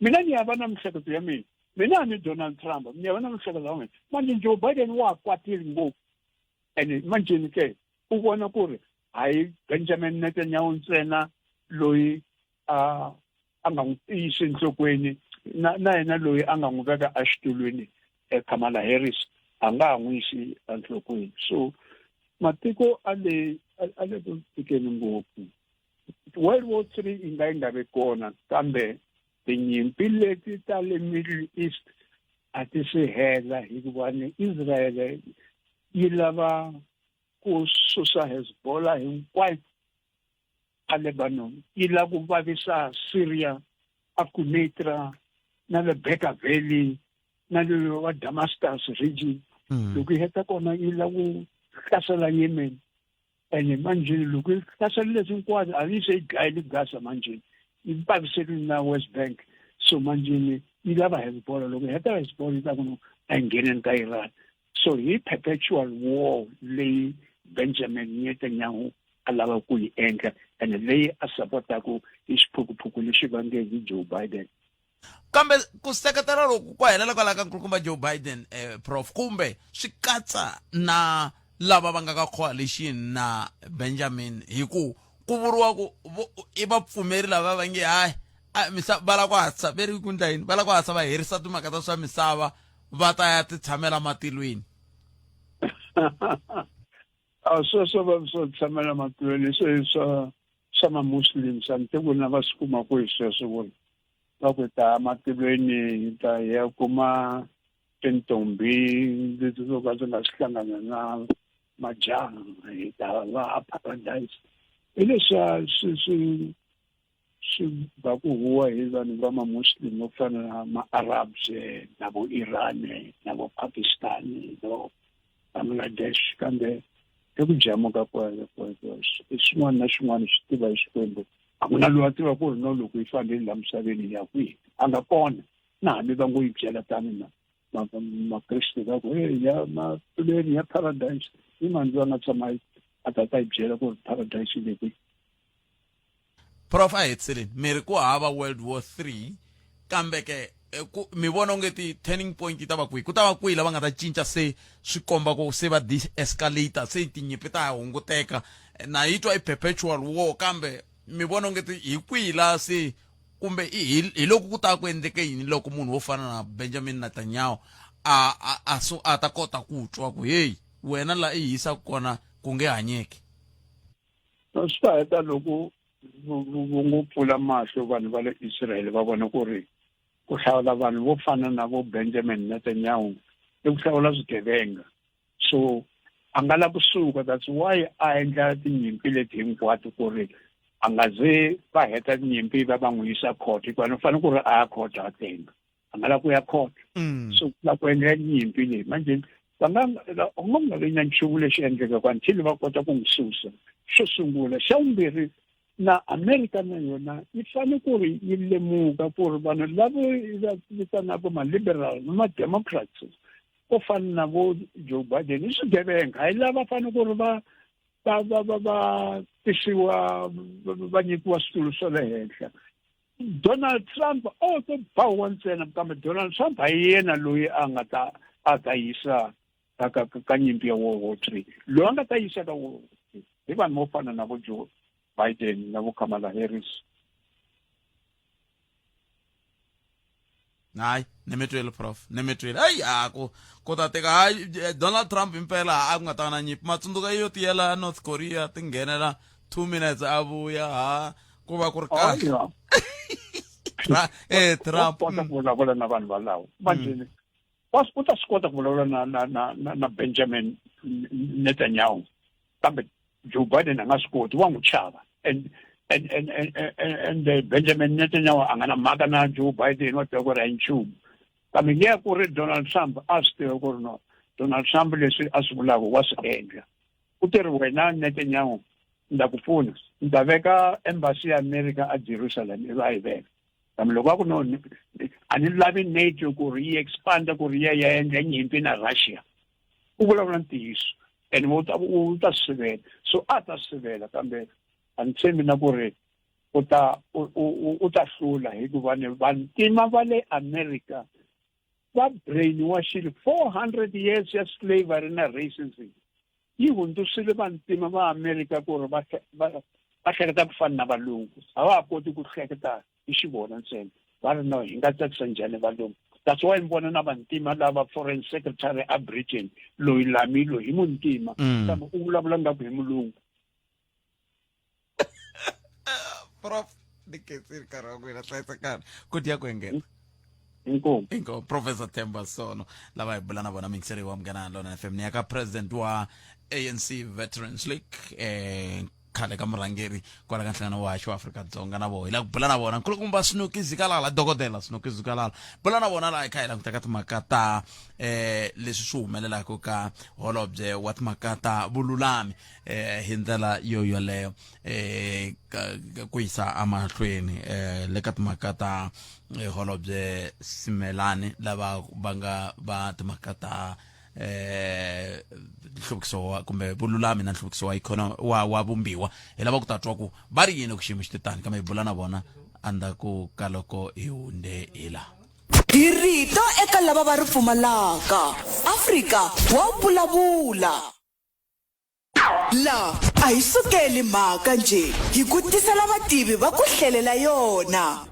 mina ni ya va na mihleketo ya mina mina ni Donald Trump ni ya va na mihleketo ya mina manje Joe Biden wa kwatile ngopfu ene manjeni ke u vona ku ri hayi Benjamin Netanyahu ntsena loyi a a nga n'wi tiyisi enhlokweni na na yena loyi a nga n'wi veka exitulwini eh, Kamala Harris a nga ha n'wi yisi enhlokweni so matiko a le a le ku tikeni ngopfu World War 3 yi nga yi nga vi kona kambe tinyimpi leti ta le Middle East a ti si hela hikuva ni Israel yi lava ku susa Hezbollah hinkwayo a Lebanon yi lava ku vavisa Syria a Quneitra na le Bekaa Valley na le wa Damascus region loko yi heta kona yi lava ku hlasela Yemen ene manjheni loko yi hlasela leswi hinkwaswo a yi se yi dlayile Gaza manjheni yi vavisekile na West Bank so manjheni yi lava Hezbollah loko yi heta Hezbollah yi ta ku a yi ngheneni ka Iran so hi perpetual war leyi Benjamin Netanyahu a lava ku yi endla ene leyi a sapotaku hi xiphukuphuku lexi vange hi Joe Biden kambe ku seketela loku ku helela kwalaho ka nkulukumba Joe Biden eh, prof kumbe swi katsa na lava va nga ka coalition na Benjamin hi ku ku vuriwa ku i vapfumeri lava va nge hayi misava va lava ku hatlisa ve ri ku ndla yini va lava ku hatlisa va herisa timhaka ta swa misava va ta ya ti tshamela matilweni a sweswo va swo tshamela matilweni swe swa swa ma-muslims a ni tivi ku na va swi kuma kwihi sweswo ku ri va ku ta matilweni hi ta hi ya kuma tintombi leti to ka ti nga swi hlangana na majaha hi ta va a paradise hi leswiya swi swi swi ba ku huwa hi vanhu va ma-muslim vo fana na ma-arabs na vo iran na vo pakistan na vo bangladesh kambe i ku jamuka kwale i xin'wana na xin'wana xi tiva hi xikwembu a ku na loyi a tiva ku ri no loko yi fambile la misaveni ya kwihi a nga kona na hambi va ngo yi byela tani na makreste va ku hey ya matilweni ya paradise i mani loyi a nga tshama a ta ta yi byela ku ri paradise yi le kwihi prof a hetiseleni mi ri ku hava world war 3 kambe ke eh, ku mi vona onge ti turning point yi ta va kwihi ku ta va kwihi lava nga ta cinca se swi komba ku se va de-escalator se tinyimpi ta ha hunguteka na yi twa i perpetual war kambe mi vona onge ti hi kwihi laha se kumbe hi hi loko ku ta ku endleke yini loko munhu wo fana na Benjamin Netanyahu a a a, su, a ta kota ku twa ku hey wena la i hisaka kona ku nge hanyeki swi ta heta loko vo ngo pfula mahlo vanhu va le Israel va vona ku ri ku hlawula vanhu vo fana na vo Benjamin Netanyahu i ku hlawula swigevenga so a nga la kusuka that's why a endla tinyimpi leti hinkwato ku ri a nga ze va heta tinyimpi va va n'wi yisa court hikuva no fanele ku ri a ya court a tenga a nga la ku ya court mm. so la ku endla nyimpi leyi manje va nga u nga nga vi na nchumu lexi endlekaka until va kota ku n'wi susa xo sungula xa vumbirhi na america na yona yi fanele ku ri yi lemuka ku ri vanhu lava va vitanaka ma-liberal na ma-democrats ko fana na vo joe biden i swigevenga hayi lava fanele ku ri va va va va va tisiwa va nyikiwa switulu swa le henhla donald trump o to bawa ntsena kambe donald trump hi yena loyi a nga ta a ta yisa ka ka ka nyimpi ya world war three loyi a nga ta yisa ka world war three hi vanhu vo fana na vo joe biden na vo kamala harris hayi ni mi twile prof ni mi twile ayi a ku ku ta teka hayi eh, donald trump impela a ku nga ta va na nyimpi matsundzuka yo tiyela north korea ti nghenela two minutes a vuya ha ku va ku ri kahle oh, eh trump kota ku vulavula na vanhu valavo manje mm. u ta swi kota ku vulavula na na na na benjamin netanyahu kambe Joe Biden a nga swi koti wa n'wi chava and and and and and eh, Benjamin Netanyahu a nga na mhaka na Joe Biden wa tiva ku ri a hi nchumu kambe nge ku ri Donald Trump a swi tiva ku ri no Donald Trump leswi a swi vulaka wa swi endla u te ri wena Netanyahu ni ta ku pfuna ni ta veka embassy ya America a Jerusalem ivi a yi veka kambe loko va ku no a ni lavi NATO ku ri yi expanda ku ri ya ya endla nyimpi na Russia u vulavula ntiyiso and u ta u ta swi sivela so a ta swi sivela kambe a ni tshembi na ku ri u ta u ta hlula hikuva ni vantima va le america va brainwashile 400 years ya slavery na racism yi hundzusile vantima va america ku ri va va hleketa ku fana na valungu a va ha koti ku hleketa hi xivona ntsena va ri no hi nga tsakisa njhani valungu that's why mi vona na vantima lava foreign secretary a britain loyi lami loyi hi muntima mm. kambe u vulavula ngaku hi mulungu prof ni khensile nkarhi wa n'wina hlayisekani ku dya ku engeta inkomu inkomu professor Themba Sono lava hi bula na vona mingiseri wa Munghana Lonene FM ni ya ka president wa ANC Veterans League eh khale ka murhangeri kwala ka nhlangano wa haxo wa Afrika-Dzonga na vona hi lava ku bula na vona nkulukumba Snuki Zikalala dokodela Snuki Zikalala bula na vona laha hi kha hi languta ka timhaka ta eh leswi swi humelelaka ka holobye wa timhaka ta vululami eh hi ndlela yo yoleyo eh ku yisa emahlweni eh le ka timhaka ta eh, holobye Simelane lava va nga va timhaka ta eh nhluvukiso wa kumbe vululami na nhluvukiso wa ikhonomi wa wa vumbiwa hi lava ku ta twa ku va ri yini ku xiyimo xi titani kambe hi bula na vona endzhaku ka loko hi hunde hi laha Hi rito eka lava va ri pfumalaka. Afrika wa vulavula. La a hi sukeli mhaka njhe, hi ku tisela vativi va ku hlelela yona.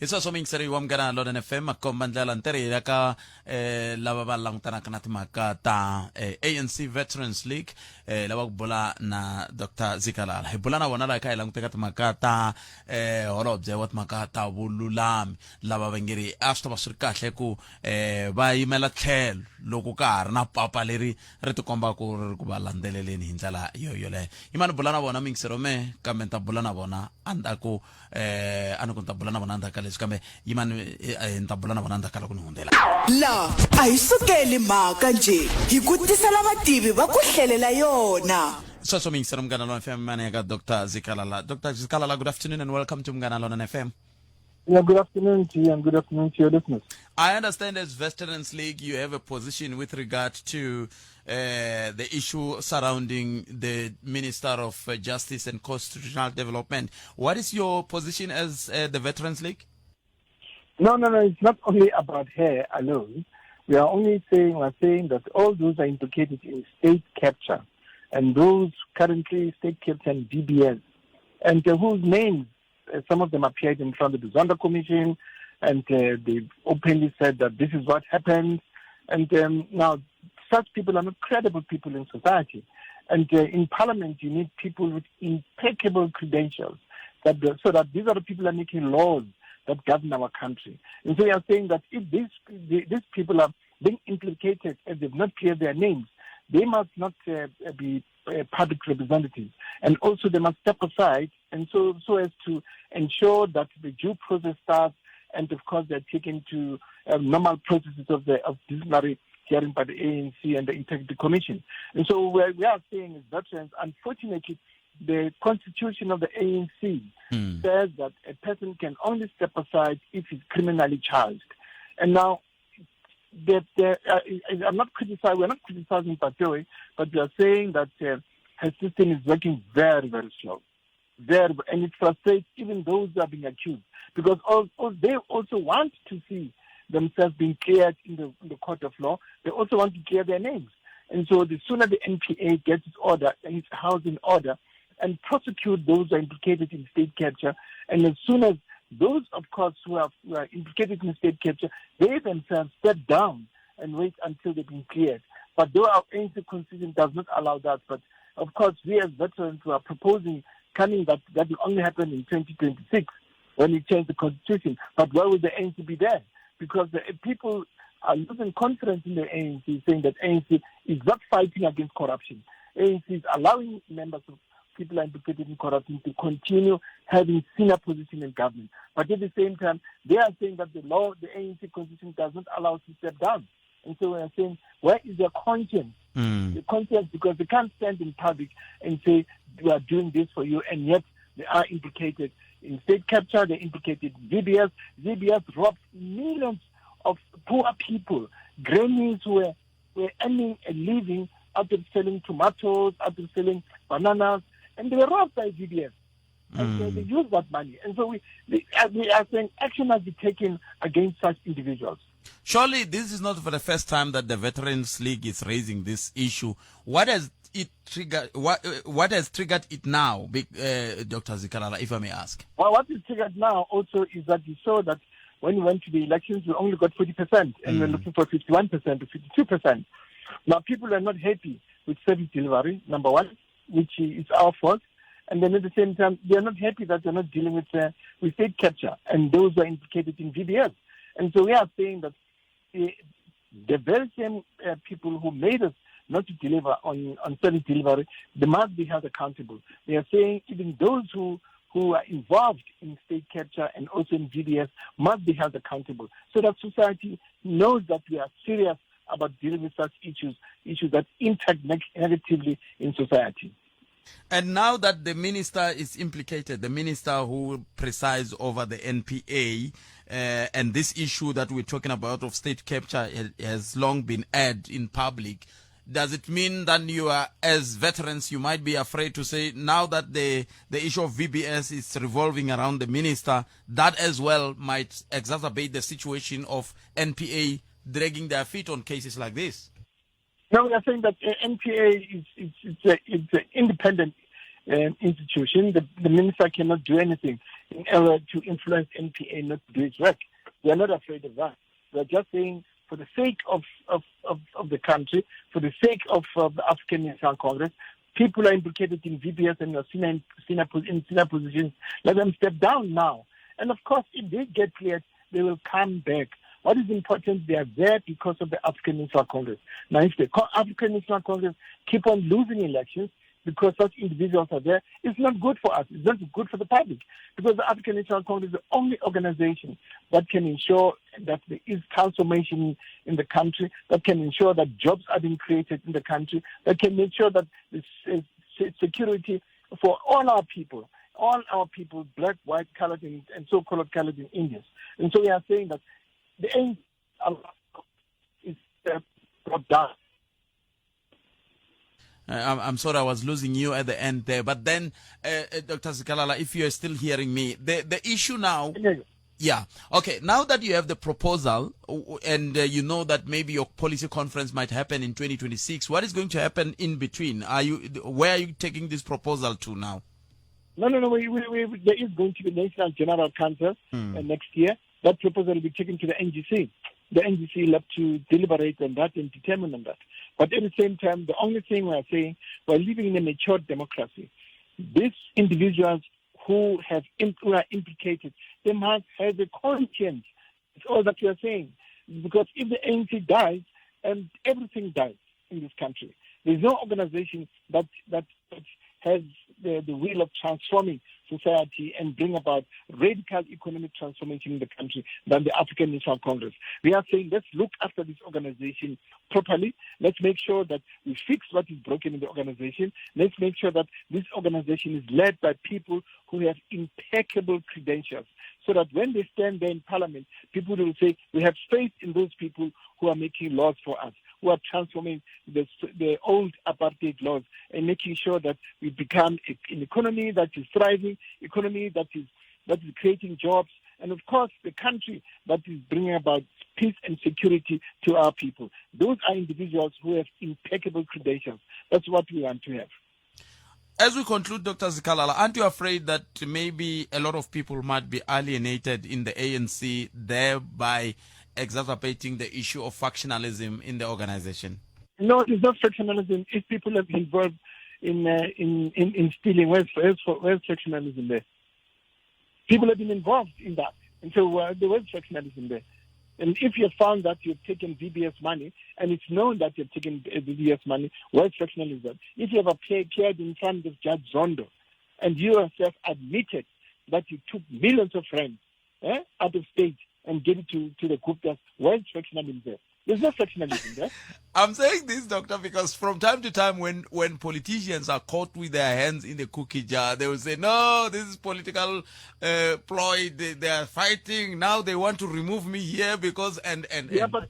Hi sweswo muyingiseri wa Munghana Lonene FM makomba ndlela ntirhi ya ka eh, lava va langutanaka na timhaka ta eh, ANC Veterans League eh, lava ku bula na Dr Zikalala hi bula na vona laha kha hi languteka timhaka ta eh, holobye wa timhaka ta vululami lava va nge ri a swi ta va swi ri kahle ku eh, va yimela tlhelo loko ka ha ri na papa leri ri tikombaka ri ri ku va landzeleleni hi ndlela yo yoleyo yimani bula na vona muyingiseri wa mehe kambe ni ta bula na vona endzhaku eh a ni ku ni ta bula na vona endzhaku ka leswi kambe yimani eh, eh, ni ta bula na vona endzhaku ka loko ni hundzela La a hi sukeli mhaka njhe hi ku tisela vativi va ku hlelela yona. Sweswo muyingiseri Munghana Lona FM mani ya ka Dr Zikalala. Dr Zikalala, good afternoon and welcome to Munghana Lona FM. Yeah, good afternoon to you and good afternoon to your listeners. I understand as Veterans League you have a position with regard to uh, the issue surrounding the Minister of uh, Justice and Constitutional Development. What is your position as uh, the Veterans League? No, no, no. It's not only about her alone. We are only saying, we are saying that all those are implicated in state capture and those currently state capture and DBS and whose names uh, some of them appeared in front of the Zondo Commission and uh, they openly said that this is what happened. And um, now, such people are not credible people in society. And uh, in parliament, you need people with impeccable credentials that the, so that these are the people that are making laws that govern our country. And so we are saying that if these, these people are being implicated and they've not cleared their names, they must not uh, be uh, public representatives. And also they must step aside and so, so as to ensure that the due process starts and of course they're taken to um, normal processes of the of disciplinary hearing by the ANC and the Integrity Commission. And so what we are saying is veterans, unfortunately, the constitution of the ANC mm. says that a person can only step aside if he's criminally charged. And now, that uh, I'm not criticizing, we're not criticizing Batoe, but we are saying that uh, her system is working very, very slow. Very, and it frustrates even those who are being accused because all, all they also want to see themselves being cleared in the, in the court of law. They also want to clear their names. And so the sooner the NPA gets its order and its house in order and prosecute those who are implicated in state capture, and as soon as those, of course, who are, who are implicated in state capture, they themselves step down and wait until they've been cleared. But though our ANC constitution does not allow that, but of course, we as veterans who are proposing coming that that will only happen in 2026 when we change the constitution. But where will the ANC be there? Because the people are losing confidence in the ANC, saying that ANC is not fighting against corruption. ANC is allowing members of people implicated in corruption to continue having senior position in government. But at the same time, they are saying that the law, the ANC constitution does not allow us to step down. And so we are saying, where is their conscience? Mm. The conscience, because they can't stand in public and say, we are doing this for you, and yet they are implicated in state capture, they're implicated in VBS. VBS robbed millions of poor people, grannies who were, were earning a living out of selling tomatoes, out of selling bananas, and they were robbed by VBS. And so they use that money. And so we, we, we are saying action must be taken against such individuals. Surely this is not for the first time that the Veterans League is raising this issue. What has it triggered? What, what has triggered it now, big, Dr. Zikalala, if I may ask? Well, what is triggered now also is that you saw that when we went to the elections, we only got 40%, and mm. we're looking for 51% to 52%. Now, people are not happy with service delivery, number one, which is our fault. And then at the same time, they are not happy that they're not dealing with, uh, with state capture and those who are implicated in VBS. And so we are saying that uh, the very same uh, people who made us not to deliver on, on service delivery, they must be held accountable. They are saying even those who, who are involved in state capture and also in VBS must be held accountable so that society knows that we are serious about dealing with such issues, issues that impact negatively in society. And now that the minister is implicated, the minister who presides over the NPA, uh, and this issue that we're talking about of state capture has long been aired in public. Does it mean that you are, as veterans, you might be afraid to say now that the, the issue of VBS is revolving around the minister, that as well might exacerbate the situation of NPA dragging their feet on cases like this? No, we are saying that NPA is, is, is, a, it's an independent institution. The, the minister cannot do anything in order to influence NPA not to do its work. We are not afraid of that. We are just saying, for the sake of, of, of, of the country, for the sake of the African National Congress, people are implicated in VBS and are senior, senior, in senior positions. Let them step down now. And of course, if they get cleared, they will come back. What is important, they are there because of the African National Congress. Now, if the African National Congress keep on losing elections because such individuals are there, it's not good for us. It's not good for the public because the African National Congress is the only organization that can ensure that there is transformation in the country, that can ensure that jobs are being created in the country, that can make sure that there's security for all our people, all our people, black, white, colored, and, and so-called colored and Indians. And so we are saying that the aim is brought down. I'm sorry, I was losing you at the end there. But then, uh, uh Dr. Zikalala, if you're still hearing me, the, the issue now. Yeah. Okay. Now that you have the proposal and uh, you know that maybe your policy conference might happen in 2026, what is going to happen in between? Are you where are you taking this proposal to now? No, no, no. We, we, we, there is going to be National General Council. next year. That proposal will be taken to the NGC. The NGC will have to deliberate on that and determine on that. But at the same time, the only thing we are saying, we're living in a mature democracy. These individuals who have who are implicated, they must have a conscience. It's all that we are saying. Because if the ANC dies, and everything dies in this country. There's no organization that that, that has the, the will of transforming society and bring about radical economic transformation in the country than the African National Congress. We are saying let's look after this organization properly. Let's make sure that we fix what is broken in the organization. Let's make sure that this organization is led by people who have impeccable credentials so that when they stand there in parliament, people will say, we have faith in those people who are making laws for us, who are transforming the, the old apartheid laws and making sure that we become a, an economy that is thriving, economy that is, that is creating jobs, and of course, the country that is bringing about peace and security to our people. Those are individuals who have impeccable credentials. That's what we want to have. As we conclude, Dr. Zikalala, aren't you afraid that maybe a lot of people might be alienated in the ANC, thereby exacerbating the issue of factionalism in the organization? No, it's not factionalism. If people have been involved in, uh, in, in, in stealing, where's, where's, where's factionalism there? People have been involved in that. And so uh, there was factionalism there. And if you have found that you've taken VBS money, and it's known that you've taken VBS money, where's factionalism? If you have appeared in front of Judge Zondo, and you yourself admitted that you took millions of rands eh, out of state and gave it to, to the Guptas, where's factionalism there? There's no factionalism there. I'm saying this, doctor, because from time to time when, when politicians are caught with their hands in the cookie jar, they will say, no, this is political uh, ploy. They, they are fighting. Now they want to remove me here because, and, and, Yeah, and. but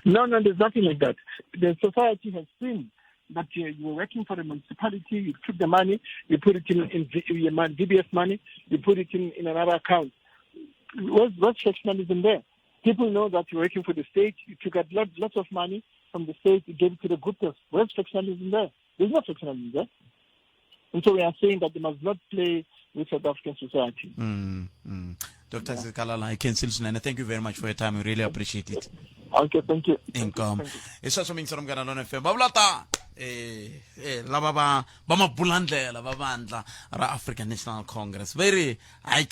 no, no, there's nothing like that. The society has seen that you, you were working for the municipality, you took the money, you put it in, in VBS money, you put it in, in another account. What's, what's factionalism there? People know that you're working for the state, you took out lot, lots of money from the state, you gave it to the Guptas. Where's factionalism there? There's no factionalism there. And so we are saying that they must not play with South African society. Mm, mm. Dr. Yeah. Zikalala, I can thank you very much for your time. We really appreciate it. Okay, thank you. Inkomo. Hi sweswo mi yingisela Munghana Lonene FM. Va vula ta eh eh lava va va mabulandlela va vandla ra African National Congress. Va ri hayi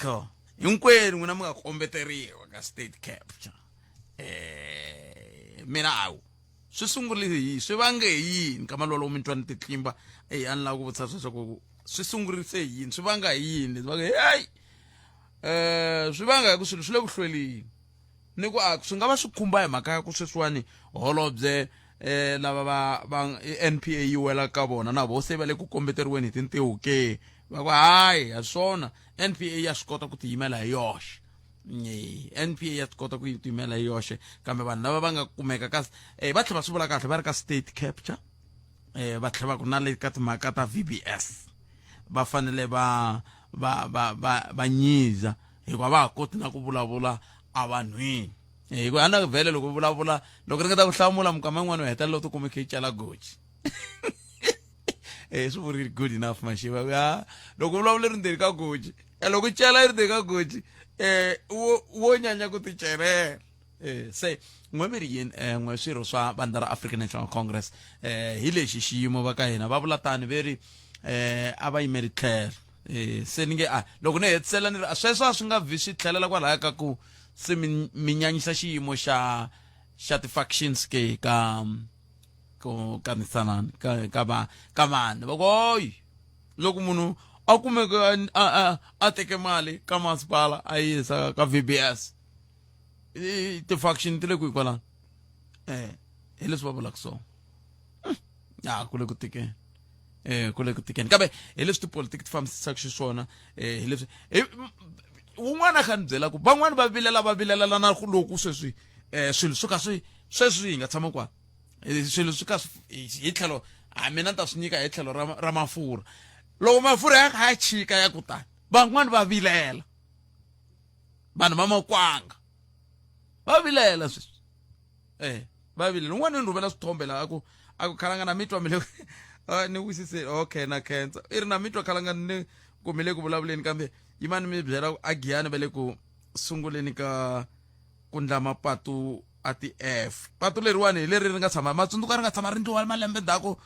hinkwenu n'wina mi nga kombeteriwa ka state capture eh mina awu swi sungurile hi swi vange hi yini nkama lowo mi twa ni titlimba eyi a ni lava ku vutisa sweswo ku swi sungurise hi yini swi vanga hi yini leswi va ku heyi eh swi vanga hi ku swilo swi le ku hlweleni ni ku a swi nga va swi khumba hi mhaka ya ku sweswiwani holobye eh lava va va NPA yi wela ka vona na vo se va le ku kombeteriweni hi tintiho ke va ku hayi ha swona NPA ya swi kota ku tiyimela hi yoxe NPA ya swi kota ku tiyimela hi yoxe kambe vanhu lava va nga kumeka ka eh va tlhela va swi vula kahle va ri ka state capture eh va tlhela va ku na le ka timhaka ta VBS va fanele va va va va va nyiza hikuva va ha koti na ku vulavula evanhwini hikuva a na vhele loko u vulavula loko ringeta ku hlamula minkama yin'wana u hetelela u tikuma i kha i cela goji. Eh swi vurile good enough Mashiva. Ya loko vulavula ri ndzeni ka goji. Eh loko cela ri ndzeni ka goji eh wo wo nyanya ku ti celela. Eh se n'we mi ri yini eh n'we swirho swa vandla ra African National Congress eh hi lexi xiyimo va ka hina va vula tani ve ri eh a va yimeli tlhelo eh se ni nge a loko ni hetisela ni ri a sweswo a swi nga vi swi tlhelela kwalaya ka ku se mi mi nyanyisa xiyimo xa xa ti-factions ke ka ku kanisana ka ka va ka vanhu va ku oyi loko munhu a kumeke a a a teke mali ka masipala a yisa ka VBS ti-faction ti le kwihi kwalano eh hi leswi va vulaka swona ya ku le ku tikeni eh ku le ku tikeni kambe hi leswi tipolitiki ti fambisisaka xiswona eh hi leswi wun'wana a kha ni byela ku van'wani va vilela va vilelela na loku sweswi eh swilo swo ka swi sweswi hi nga tshama kwala eh, swilo swi ka hi tlhelo a mina ni ta swi nyika hi tlhelo ra, ra mafurha loko mafurha ya kha ya chika ya kutani van'wani va vilela vanhu va makwanga va vilela sweswi eh va vilela un'wana ni rhumela swithombe laha ku a ku khalanga na mitwa mi le ah, ni wisise okay na khensa i ri na mitwa khalanga ni ku mi le ku vulavuleni kambe yimani mi byela ku a giyani va le ku sunguleni ka ku ndla mapatu a ti-f patu leriwani hi leri ri nga tshama ma tsundzuka ri nga tshama ri ndliwa malembe ndzhaku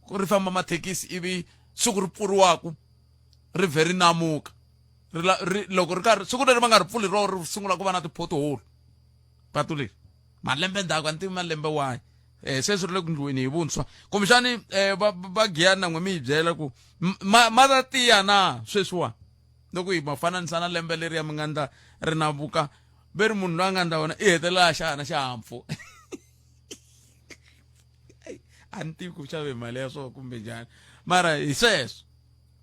ku ri famba mathekisi ivi siku ri pfuriwaku ri vhe ri namuka ri la ri loko ri karhi siku leri va nga ri pfuli ro ri sungula ku va na ti-pothole patu leri malembe ndzhaku a ni tivi malembe wahi eh sweswi ri le ku ndliweni hi vuntshwa kumbexani eh va va giyani na n'we mi yi byela ku ma ma ta tiya na sweswiwa loko hi ma fananisa na lembe leriya mi nga ndla ri navuka ve ri munhu loyi a nga ndla wona i hetelela a xaha na xihahampfhuka a ni tivi ku xave mali ya swona kumbe njhani mara hi sweswo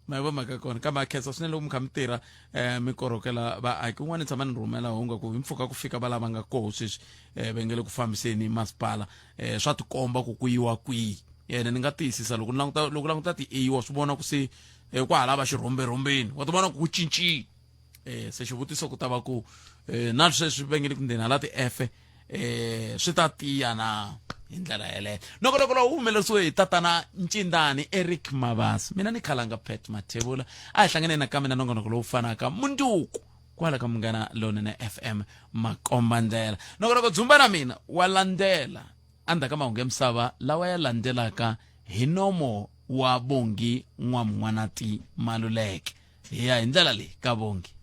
ma yi vo mhaka kona kambe a khensa swinene loko mi kha mi tirha um mi korhokela vaaki un'wana ni tshama ni rhumela hungu ku hi mpfhuka ku fika va lava nga koho sweswi um va nge le ku fambiseni masipala um swa tikomba ku ku yiwa kwihi ene ni nga tiyisisa loko ni languta loko languta ti-a wa swi vona ku se um kwahala va xirhomberhombeni wa ti vona ku ku cincile um se xivutiso ku ta va ku um na sweswi va nge le ku ndzeni hala ti-f eh swi ta tiya na hi ndlela yeleyo nongonoko lowu humelerisiwe hi tatana ncindani eric mabasa mina ni khalanga pet mathebula a hi hlangane nakambe na nongonoko lowu fanaka munduku kwala ka munghana lonene fm makomba ndlela nongonoko dzumba na mina wa landzela endzhaku ka mahungu ya misava lawa ya landzelaka hi nomo wa bongi n'wamun'wanati maluleke hi ya hi ndlela leyi ka bongi.